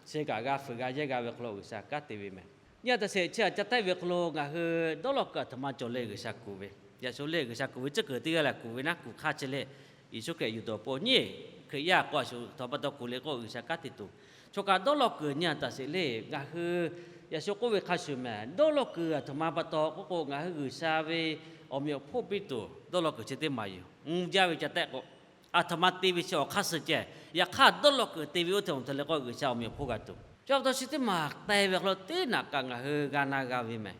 chi kaꞈ g'a fuiˍ g'a yehˇ g'a ve hk'aw lo G'uiˬsha kanˉ te ve mehˬ. Nyi a taꞈ sheˍ, chi htaꞈ ca tehˆ ve hk'aw lo ngaˬ hui dawˇ law kuiˬ aˬ htoꞈ ma cawˬ le, G'uiˬsha kuˬ ve. Yaꞈ sho le G'uiˬsha kuˬ ve tcuhˉ kuiˬ teˇ g'aˇ lehˬ kuˬ ve naˉ, kuˬ hk'aˇ chi le. Yeˍsuˆ Hkriꞈ yuˬ dawˬ pon nyi, Hkriꞈ yaˇ k'o a shu htaꞈ pa taw kuˬ le k'o G'uiˬsha kanˉ te tuˬ. Chaw kaꞈ dawˇ law kuiˬ nyi a taꞈ sheˍ le, ngaˬ hui yaꞈ sho k'oˆ ve hk'a shuˍ mehˬ, dawˇ law kuiˬ aˬ htoꞈ ma pa taw k'oˆ k'o, ngaˬ hui G'uiˬsha ve awˬ meꞈ awˬ hponˇ piˇ tuˬ dawˇ law kuiˬ chi teˇ maˬ yoˬ. Mvuh jaˇ ve ca tehˆ k'o, aˬ htoꞈ ma te ve chi awˬ hk'aˇ suh ceh, yaꞈ hk'aˇ dawˇ law kuiˬ te ve oˇ hteꞈ awˬ htoꞈ le k'o G'uiˬsha awˬ meꞈ awˬ hponˇ g'a tuˬ. Chi pa taw chi teˇ maˬ te ve hk'aw lo teˇ naꞈ kaꞈ ngaˬ hui g'a na g'a ve mehˬ.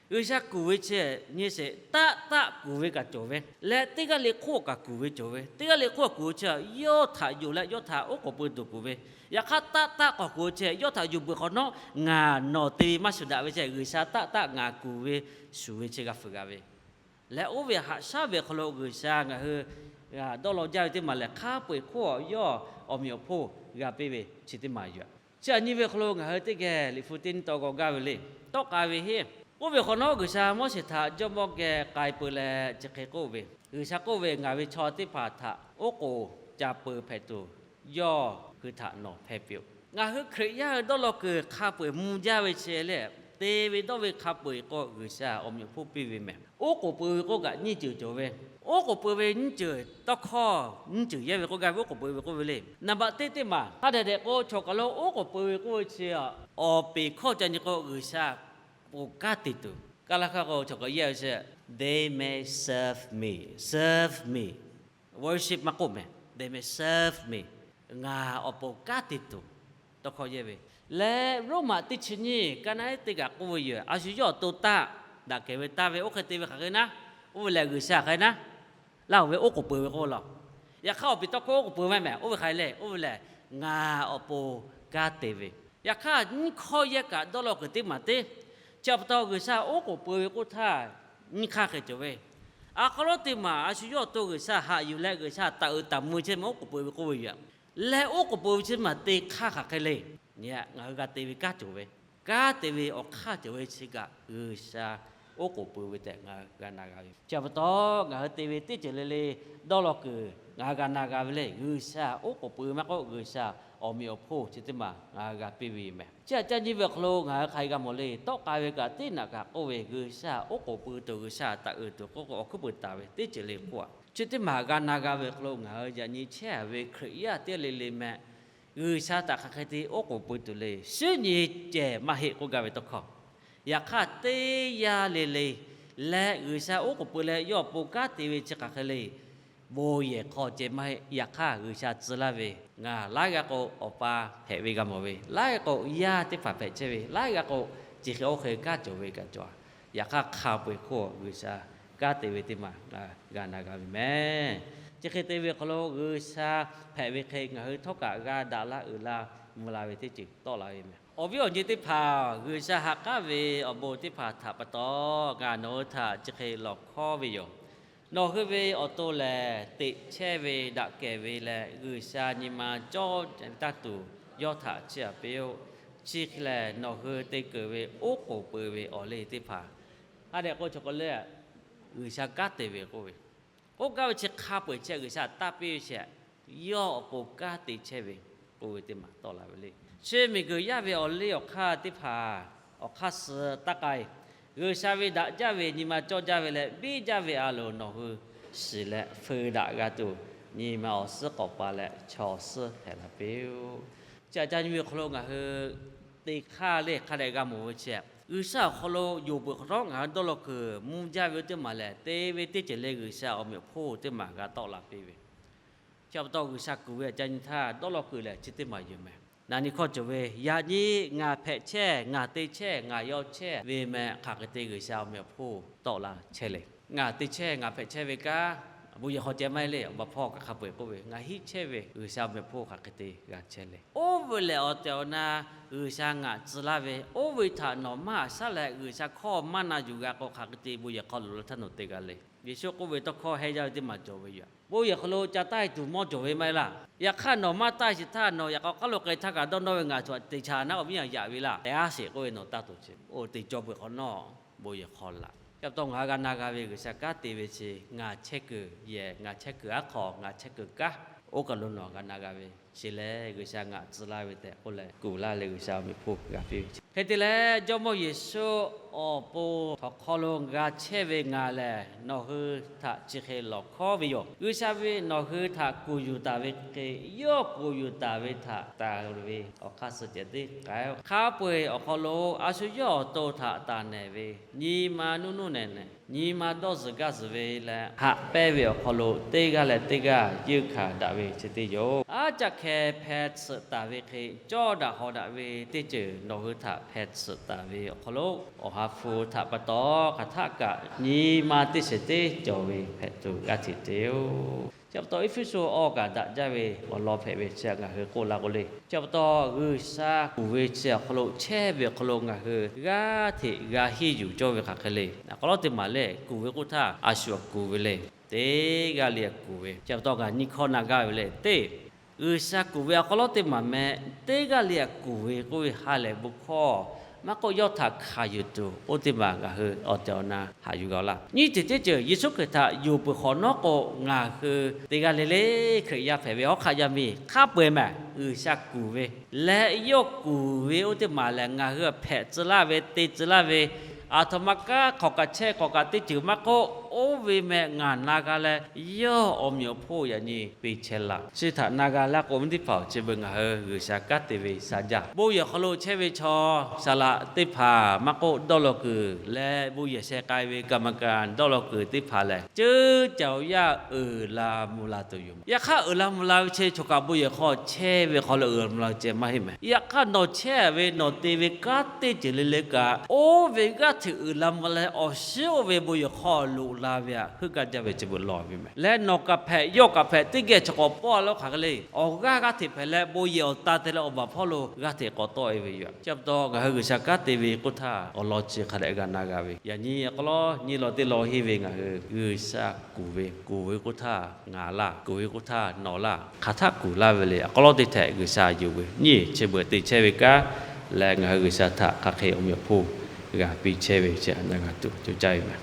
G'uiˬsha kuˬ ve chi nyi sheˍ, taˆ taˆ kuˬ ve kaꞈ cawˬ ve leh, teˇ g'aˇ le hk'oˆ kaꞈ kuˬ ve cawˬ ve. Teˇ g'aˇ le hk'oˆ kuˬ ve chi yawˇ htaꞈ yonˍ leh yawˇ htaꞈ oˉ k'oˍ pui tuˬ kuˬ ve. Yaꞈ hk'aˇ taˆ taˆ k'awꞈ kuˬ ve chi yawˇ htaꞈ yuˬ peuˬ hk'awꞈ nawˉ, ngaˬ nawˬ te ve maˇ shuˍ daꞈ ve chi G'uiˬsha taˆ taˆ ngaˬ kuˬ ve shuˍ ve chi g'a fuiˍ g'a ve. Leh oˇ ve haꞈ shaˉ ve hk'aw lo G'uiˬsha ngaˬ hui dawˇ law jaˇ ve teˇ maˬ lehˬ, hk'a peu eˬ hk'oˆ yawˇ awˬ meꞈ awˬ hponˇ g'a piˇ ve chi teˇ maˬ yoˬ. Chi aꞈ nyi ve hk'aw lo ngaˬ hui teˇ geh liꞈ hpu teˇ nyi taw g'aw gaˇ ve le. Tawˆ k'ai ve heˆ. Oˇ ve hk'awꞈ nawˉ G'uiˬsha Moˉseˍ htaꞈ jawˇmawˇ geh k'ai peuˬ leh chi hk'e k'oˆ ve, G'uiˬsha k'oˆ ve, Ngaˬ ve chaw teˇ hpaˍ htaꞈ oˉ k'oˍ ca peuˬ hpehꞈ tuˬ yawˇ hui htaꞈ nawˬ hpeh piˇ-oˆ. Ngaˬ hui Hkriꞈ yaˇ hui dawˇ law kuiˬ hk'a peu eˬ mvuh jaˇ ve chi lehˬ, te ve dawˇ ve hk'a peu eˬ k'o G'uiˬsha awˬ meꞈ awˬ hponˇ piˇ ve mehˬ. Oˉ k'oˍ pui ve k'oˆ kaꞈ nyiˇ ceuˬ cawˬ ve. Oˉ k'oˍ pui ve nyiˇ ceuˬ, tawˇ hkawˇ nyiˇ ceuˬ yehˇ ve k'oˆ gaˇ ve oˉ k'oˍ pui ve k'oˆ ve le. Naˍ baꞈ teˇ teˇ maˬ hk'a dehꞈ dehꞈ k'o, chaw kaˬ lo oˉ k'oˍ pui ve k'oˆ ve chi, awˬ peˍ hkawˇ ca nyi k'o G'uiˬsha ponˬ kanˉ te tuˬ. Kaˇ laˇ hk'aˇ k'o chaw kaˬ yehˇ ve chi, They may serve me, serve me, worship maˇ k'oˆ mehˬ, they may serve me, ngaˬ awˬ pon kanˉ te tuˬ. Tawˇ hkawˇ yehˇ ve leh, Roˉmaꞈ teˇ chi nyiˇ ka naˉ iˉ teˇ kaꞈ k'oˆ ve yoˬ. A shu yawˇ awˬ to taˆ, daꞈ kehˬ ve taˇ ve, oˇ hk'e te ve hk'aˬ hk'e naˉ, oˇ ve lehˬ G'uiˬsha hk'e naˉ, laˇ oˬ ve oˉ k'oˍ pui ve k'oˆ law. Yaꞈ hk'aˇ awˬ piˍ tawˇ hkawˇ oˉ k'oˍ pui maˇ mehˬ, oˇ ve hk'aˬ hk'e le, oˇ ve lehˬ ngaˬ awˬ pon kanˉ te ve. Yaꞈ hk'aˇ nyiˇ hkawˇ yehˇ kaꞈ dawˇ law kuiˬ teˇ maˬ teˇ, chi pa taw G'uiˬsha oˉ k'oˍ pui ve k'oˆ htaˇ, nyiˇ hk'aˇ hk'e cawˬ ve. A hk'aw lo teˇ maˬ a shu yawˇ awˬ to G'uiˬsha haꞈ yuˬ leh G'uiˬsha taˍ uiˍ taˍ mvuh chehˇ mehˬ oˉ k'oˍ pui ve k'oˆ ve yoˬ. Leh oˉ k'oˍ pui ve chi maˬ te hk'aˇ hk'aˬ hk'e le. Nyi ngaˬ hui g'a te ve kanˉ cawˬ ve, kanˉ te ve awˬ hk'aˇ cawˬ ve chi kaꞈ G'uiˬsha oˉ k'oˍ pui ve tehꞈ ngaˬ hui g'a na g'a ve. Chi pa taw ngaˬ hui te ve teˇ ceuˬ le le dawˇ law kuiˬ ngaˬ hui g'a na g'a ve le. G'uiˬsha oˉ k'oˍ pui ve maˇ k'oˆ, G'uiˬsha awˬ meꞈ awˬ hponˇ chi teˇ maˬ ngaˬ hui g'a piˇ ve yoˬ mehˬ. Chi aꞈ ca nyi ve awˬ hk'aw lo ngaˬ hui hk'aˬ hk'e g'a mawˬ le. Tawˆ k'ai ve kaꞈ teˇ naꞈ kaꞈ k'oˆ ve, G'uiˬsha oˉ k'oˍ pui tuˬ, G'uiˬsha taˍ uiˍ tuˬ k'oˆ k'o awˬ hkuiˉ puiˍ taˍ ve teˇ ceuˬ le k'oˆ a. Chi teˇ maˬ g'a na g'a ve awˬ hk'aw lo ngaˬ hui yaꞈ nyi chehˇ a ve Hkriꞈ yaˇ teˇ g'aˇ le le mehˬ, G'uiˬsha htaꞈ hk'aˬ hk'e te oˉ k'oˍ pui tuˬ le. Shinˉ nyi cehˬ maˇ heˆ k'oˆ gaˇ ve tawˇ hkawˇ. Yaꞈ hk'aˇ teˇ yanˇ le le leh G'uiˬsha oˉ k'oˍ pui leh yawˇ awˬ pon kanˉ te ve chi hk'aˬ hk'e le. Bon yehˬ hk'aw ceh maˇ heˆ. Yaꞈ hk'aˇ G'uiˬsha tcuh laˇ ve, ngaˬ laiˉ g'aˇ k'o Awˬ pa hpehꞈ ve g'a mawˬ ve, laiˉ g'aˇ k'o yaˇ teˇ hpaˍ hpehꞈ chehˇ ve, laiˉ g'aˇ k'o chi hk'e oˇ hk'e kanˉ cawˬ ve kaꞈ cawˬ a. Yaꞈ hk'aˇ hk'a peu eˬ hk'oˆ G'uiˬsha kanˉ te ve teˇ maˬ g'a na g'a ve mehˬ. Chi hk'e te ve awˬ hk'aw lo G'uiˬsha hpehꞈ ve hk'e ngaˬ hui htawˇ kaꞈ g'a daꞈ la uiˍ la mvuh la ve teˇ ceuˬ tawˆ la ve mehˬ. Awˬ viˉ awˬ nyi teˇ hpaˍ, G'uiˬsha ha k'aˉ ve awˬ bon teˇ hpaˍ htaꞈ pa taw ngaˬ nawˬ hui htaꞈ chi hk'e lawˬ hkawˉ ve yoˬ. Nawˬ hui ve awˬ to lehˬ, teꞈ chehˇ ve daꞈ kehˬ ve leh G'uiˬsha nyi ma cawˇ taˇ tuˬ yawˇ htaꞈ chiˇ aꞈ piˇ-oˆ. Chi hk'e lehˬ, nawˬ hui te keunˍ ve oˉ k'oˍ pui ve awˬ liˇ teˇ hpaˍ, ha dehꞈ k'o chaw k'o le, G'uiˬsha kanˉ te ve k'oˆ ve, k'oˆ gaˇ ve chi hk'a peu eˬ chi G'uiˬsha taˇ piˇ ve chi, yawˇ awˬ pon kanˉ te chehˇ ve k'oˆ ve teˇ maˬ tawˆ la ve le. Chi miˬguiˬ yaˇ ve awˬ liˇ awˬ hk'aˇ teˇ hpaˍ awˬ hk'aˇ suh taˇ k'ai. G'uiˬsha ve daꞈ jaˇ ve nyi ma cawˇ jaˇ ve leh biˇ jaˇ ve a loˍ nawˬ hui shiˍ leh feu daꞈ g'a tuˬ, nyi ma awˬ suhˉ k'awꞈ pa leh chaw suhˉ hpehꞈ la piˇ-oˆ. Chi aꞈ ca nyi ve awˬ hk'aw lo ngaˬ hui te hk'aˇ le hk'a dehꞈ g'a mawˬ ve chi G'uiˬsha awˬ hk'aw lo yonˍ peuˬ hk'awꞈ nawˉ ngaˬ hui dawˇ law kuiˬ mvuh jaˇ ve oˇ teˇ maˬ lehˬ, te ve teˇ ceuˬ le G'uiˬsha awˬ meꞈ awˬ hponˇ teˇ maˬ g'a tawˆ la piˇ ve. Chi pa taw G'uiˬsha kuˬ ve aꞈ ca nyi htaˇ dawˇ law kuiˬ lehˬ chi teˇ maˬ yoˬ meh. Naˍ nyi hkawˇ cawˬ ve, yaꞈ nyi ngaˬ hpehꞈ chehˇ, ngaˬ te chehˇ, ngaˬ yaw chehˇ ve meh hk'aˬ hk'e te G'uiˬsha awˬ meꞈ awˬ hponˇ tawˆ la chehˇ le. Ngaˬ te chehˇ, ngaˬ hpehꞈ chehˇ ve kanˉ, bon yehˬ hk'aw ceh maˇ heˆ le, awˬ baˬ hpawˇ kaꞈ hk'a peu-eˬ k'oˆ ve, ngaˬ hiˆ chehˇ ve G'uiˬsha awˬ meꞈ awˬ hponˇ hk'aˬ hk'e te g'a chehˇ le. Oˇ ve lehˬ awˬ tehˬ awˬ na G'uiˬsha ngaˬ tcuh laˇ ve, oˇ ve htaꞈ nawˬ maˇ haꞈ shaˉ leh G'uiˬsha hkawˇ maˇ na yuˬ g'a k'o, hk'aˬ hk'e te bon yehˬ hk'aw loꞈ la htaˇ nawˬ te g'a le. Yeˍsuˆ k'oˆ ve tawˇ hkawˇ hehnˇ jaˇ ve teˇ maˬ cawˬ ve yoˬ. Bon yehˬ hk'aw lo ca taˇ tuˬ mawˇ cawˬ ve maˇ heˆ laˇ. Yaꞈ hk'aˇ nawˬ maˇ taˇ sheˍ htaˇ, nawˬ yaꞈ k'aw k'aˉ lo k'ai htaˇ kaꞈ dawˇ nawˇ ve ngaˬ htaꞈ teꞈ cha naˉ k'o, viˉ nyaˇ yaꞈ ve laˇ. Tehꞈ aˉ sheˍ k'oˆ ve nawˬ taˇ tuˬ chi, oˇ te cawˇ peuˬ hk'awꞈ nawˉ bon yehˬ hk'aw laꞈ. Chi pa taw ngaˬ hui g'a na g'a ve G'uiˬsha kanˉ te ve chi, ngaˬ chehˇ kuiˬ yehˬ, ngaˬ chehˇ kuiˬ aˉ hk'aw, ngaˬ chehˇ kuiˬ kanˉ, oˇ kaˬ lo nawˬ g'a na g'a ve. Chi lehˬ G'uiˬsha ngaˬ tcuh laˇ ve tehꞈ k'oˆ leh kuˬ laˇ leh G'uiˬsha awˬ meꞈ awˬ hponˇ g'a piˇ ve. Hk'e te leh Jawˇmawˇ Yeˍsuˆ awˬ pon htawnˍ hk'aw lo g'a chehˇ ve ngaˬ lehˬ, nawˬ hui htaꞈ chi hk'e lawˬ hkawˉ ve yoˬ. G'uiˬsha ve nawˬ hui htaꞈ kuˬ yuˬ taˍ ve hk'e, yawˇ kuˬ yuˬ taˍ ve htaꞈ taˍ ve awˬ hk'aˇ suh ceh teˇ k'ai-o. Hk'a peu-eˬ awˬ hk'aw lo a shu yawˇ awˬ to htaꞈ taˍ nehˬ ve, nyi ma nuˇ nuˇ nehˬ nehˬ, nyi ma dawˇ zuhˬ gaˇ zuhˬ ve leh haꞈ pehnˇ ve awˬ hk'aw lo teˇ g'aˇ leh teˇ g'aˇ yeunˇ hkanˍ daꞈ ve chi teˇ yoˬ. Aˉ caˆ hkeh hpeh tsuhꞈ taˍ ve hk'e, cawˇ daꞈ hawˍ daꞈ ve teˇ ceuˬ nawˬ hui htaꞈ hpeh tsuhꞈ taˍ ve awˬ hk'aw lo, Awˬ ha hpu htaꞈ pa taw hk'aˬ htaˆ kaꞈ nyi ma teˇ shiˍ teˇ cawˬ ve hpehꞈ tuˬ g'aˇ hteꞈ te-o. Chi pa taw Eˇfeˇsuꞈ awˬ kaꞈ daꞈ jaˇ ve awˬ lawn hpehꞈ ve chi htaꞈ ngaˬ hui k'oˆ la k'o le. Chi pa taw G'uiˬsha kuˬ ve chi awˬ hk'aw lo chehˇ ve awˬ hk'aw lo ngaˬ hui g'aˇ hteꞈ g'a henˇ yuˬ cawˇ ve hk'aˬ hk'e le. Awˬ hk'aw lo teˇ maˬ lehˬ kuˬ ve k'oˆ htaˇ a shu awˬ kuˬ ve le. Teˇ g'aˇ le kuˬ ve. Chi pa taw ngaˬ nyi hkawˇ na gaˇ ve lehˬ teˇ, G'uiˬsha kuˬ ve awˬ hk'aw lo teˇ maˬ meh, teˇ g'aˇ le kuˬ ve k'oˆ ve ha lehˬ bon hkawˇ maˇ k'oˆ, yawˇ htaꞈ hkanˍ yuˬ tuˬ oˇ teˇ maˬ ngaˬ hui awˬ tehˬ awˬ na haꞈ yuˬ g'a-o laˇ. Nyiˇ ceuˬ teˇ ceuˬ Yeˍsuˆ Hkriꞈ htaꞈ yonˍ peuˬ hk'awꞈ nawˉ k'o, ngaˬ hui teˇ g'aˇ le le Hkriꞈ yaˇ hpehꞈ ve hawˉ hk'aˆ yaˇ miˇ hk'a peu-eˬ meh G'uiˬsha kuˬ ve leh, yawˇ kuˬ ve oˇ teˇ maˬ lehˬ ngaˬ hui hpehꞈ tcuh laˇ ve, te tcuh laˇ ve, aˬ htoꞈ ma kanˉ hk'awꞈ kaꞈ chehˇ hk'awꞈ kaꞈ teˇ ceuˬ maˇ k'oˆ, oˇ ve meh ngaˬ na g'a leh, yawˇ awˬ meꞈ awˬ hponˇ yaꞈ nyi piˇ chehˇ laˇ. Chi htaꞈ na g'a laˇ k'o, viˉ teˇ hpaˍ-oˬ, chi beuꞈ ngaˬ hui G'uiˬsha kanˉ te ve sha jaˇ. Bon yehˬ hk'aw lo chehˇ ve chaw saˍ laꞈ teˇ hpaˍ maˇ k'oˆ, dawˇ law kuiˬ leh bon yehˬ sheh k'ai ve กรรมการ dawˇ law kuiˬ teˇ hpaˍ lehˬ, ceuˇ caˬ-oˬ yaˇ uiˍ la mvuh la tuˬ yoˬ. Yaꞈ hk'aˇ uiˍ la mvuh la ve chi chaw kaꞈ bon yehˬ hk'aw chehˇ ve hk'aw lo uiˍ la mvuh la ceh maˇ heˆ meh. Yaꞈ hk'aˇ nawˬ chehˇ ve nawˬ te ve kanˉ teˇ ceuˬ le le kaꞈ, oˇ ve g'aˇ hteꞈ uiˍ la mvuh la leh awˬ shiˉ oˇ ve bon yehˬ hk'aw loꞈ la ve htaꞈ heuˆ gaˇ jaˇ ve chi beuꞈ lawˬ ve meh. Leh nawˬ kaꞈ hpehꞈ, yawˇ kaꞈ hpehꞈ, teˇ geh chaw k'awꞈ pawˆ a lawˉ hk'aˬ hk'e le. Awˬ g'aˇ g'aˇ hteꞈ hpehꞈ leh, bon yehˬ awˬ tan te leh awˬ baˬ hpawˇ lo g'aˇ hteꞈ k'awꞈ tawˆ-e ve yoˬ. Chi pa taw ngaˬ hui G'uiˬsha kanˉ te ve k'oˆ htaˇ, awˬ lawn chi hk'a dehꞈ g'a na g'a ve. Yaꞈ nyi awˬ hk'aw lo nyi law teˇ law henˇ ve ngaˬ hui G'uiˬsha kuˬ ve, kuˬ ve k'oˆ htaˇ ngaˬ laˇ, kuˬ ve k'oˆ htaˇ nawˬ laˇ, hk'aˬ htaˆ kuˬ laˇ ve le. Awˬ hk'aw lo teˇ htehꞈ G'uiˬsha yonˍ ve nyiˇ chi beuꞈ te chehˇ ve kanˉ leh, ngaˬ hui G'uiˬsha htaꞈ hk'aˬ hk'e awˬ meꞈ awˬ hponˇ g'a piˇ chehˇ ve chi htaꞈ na g'a tuˬ co caˇ ve meh.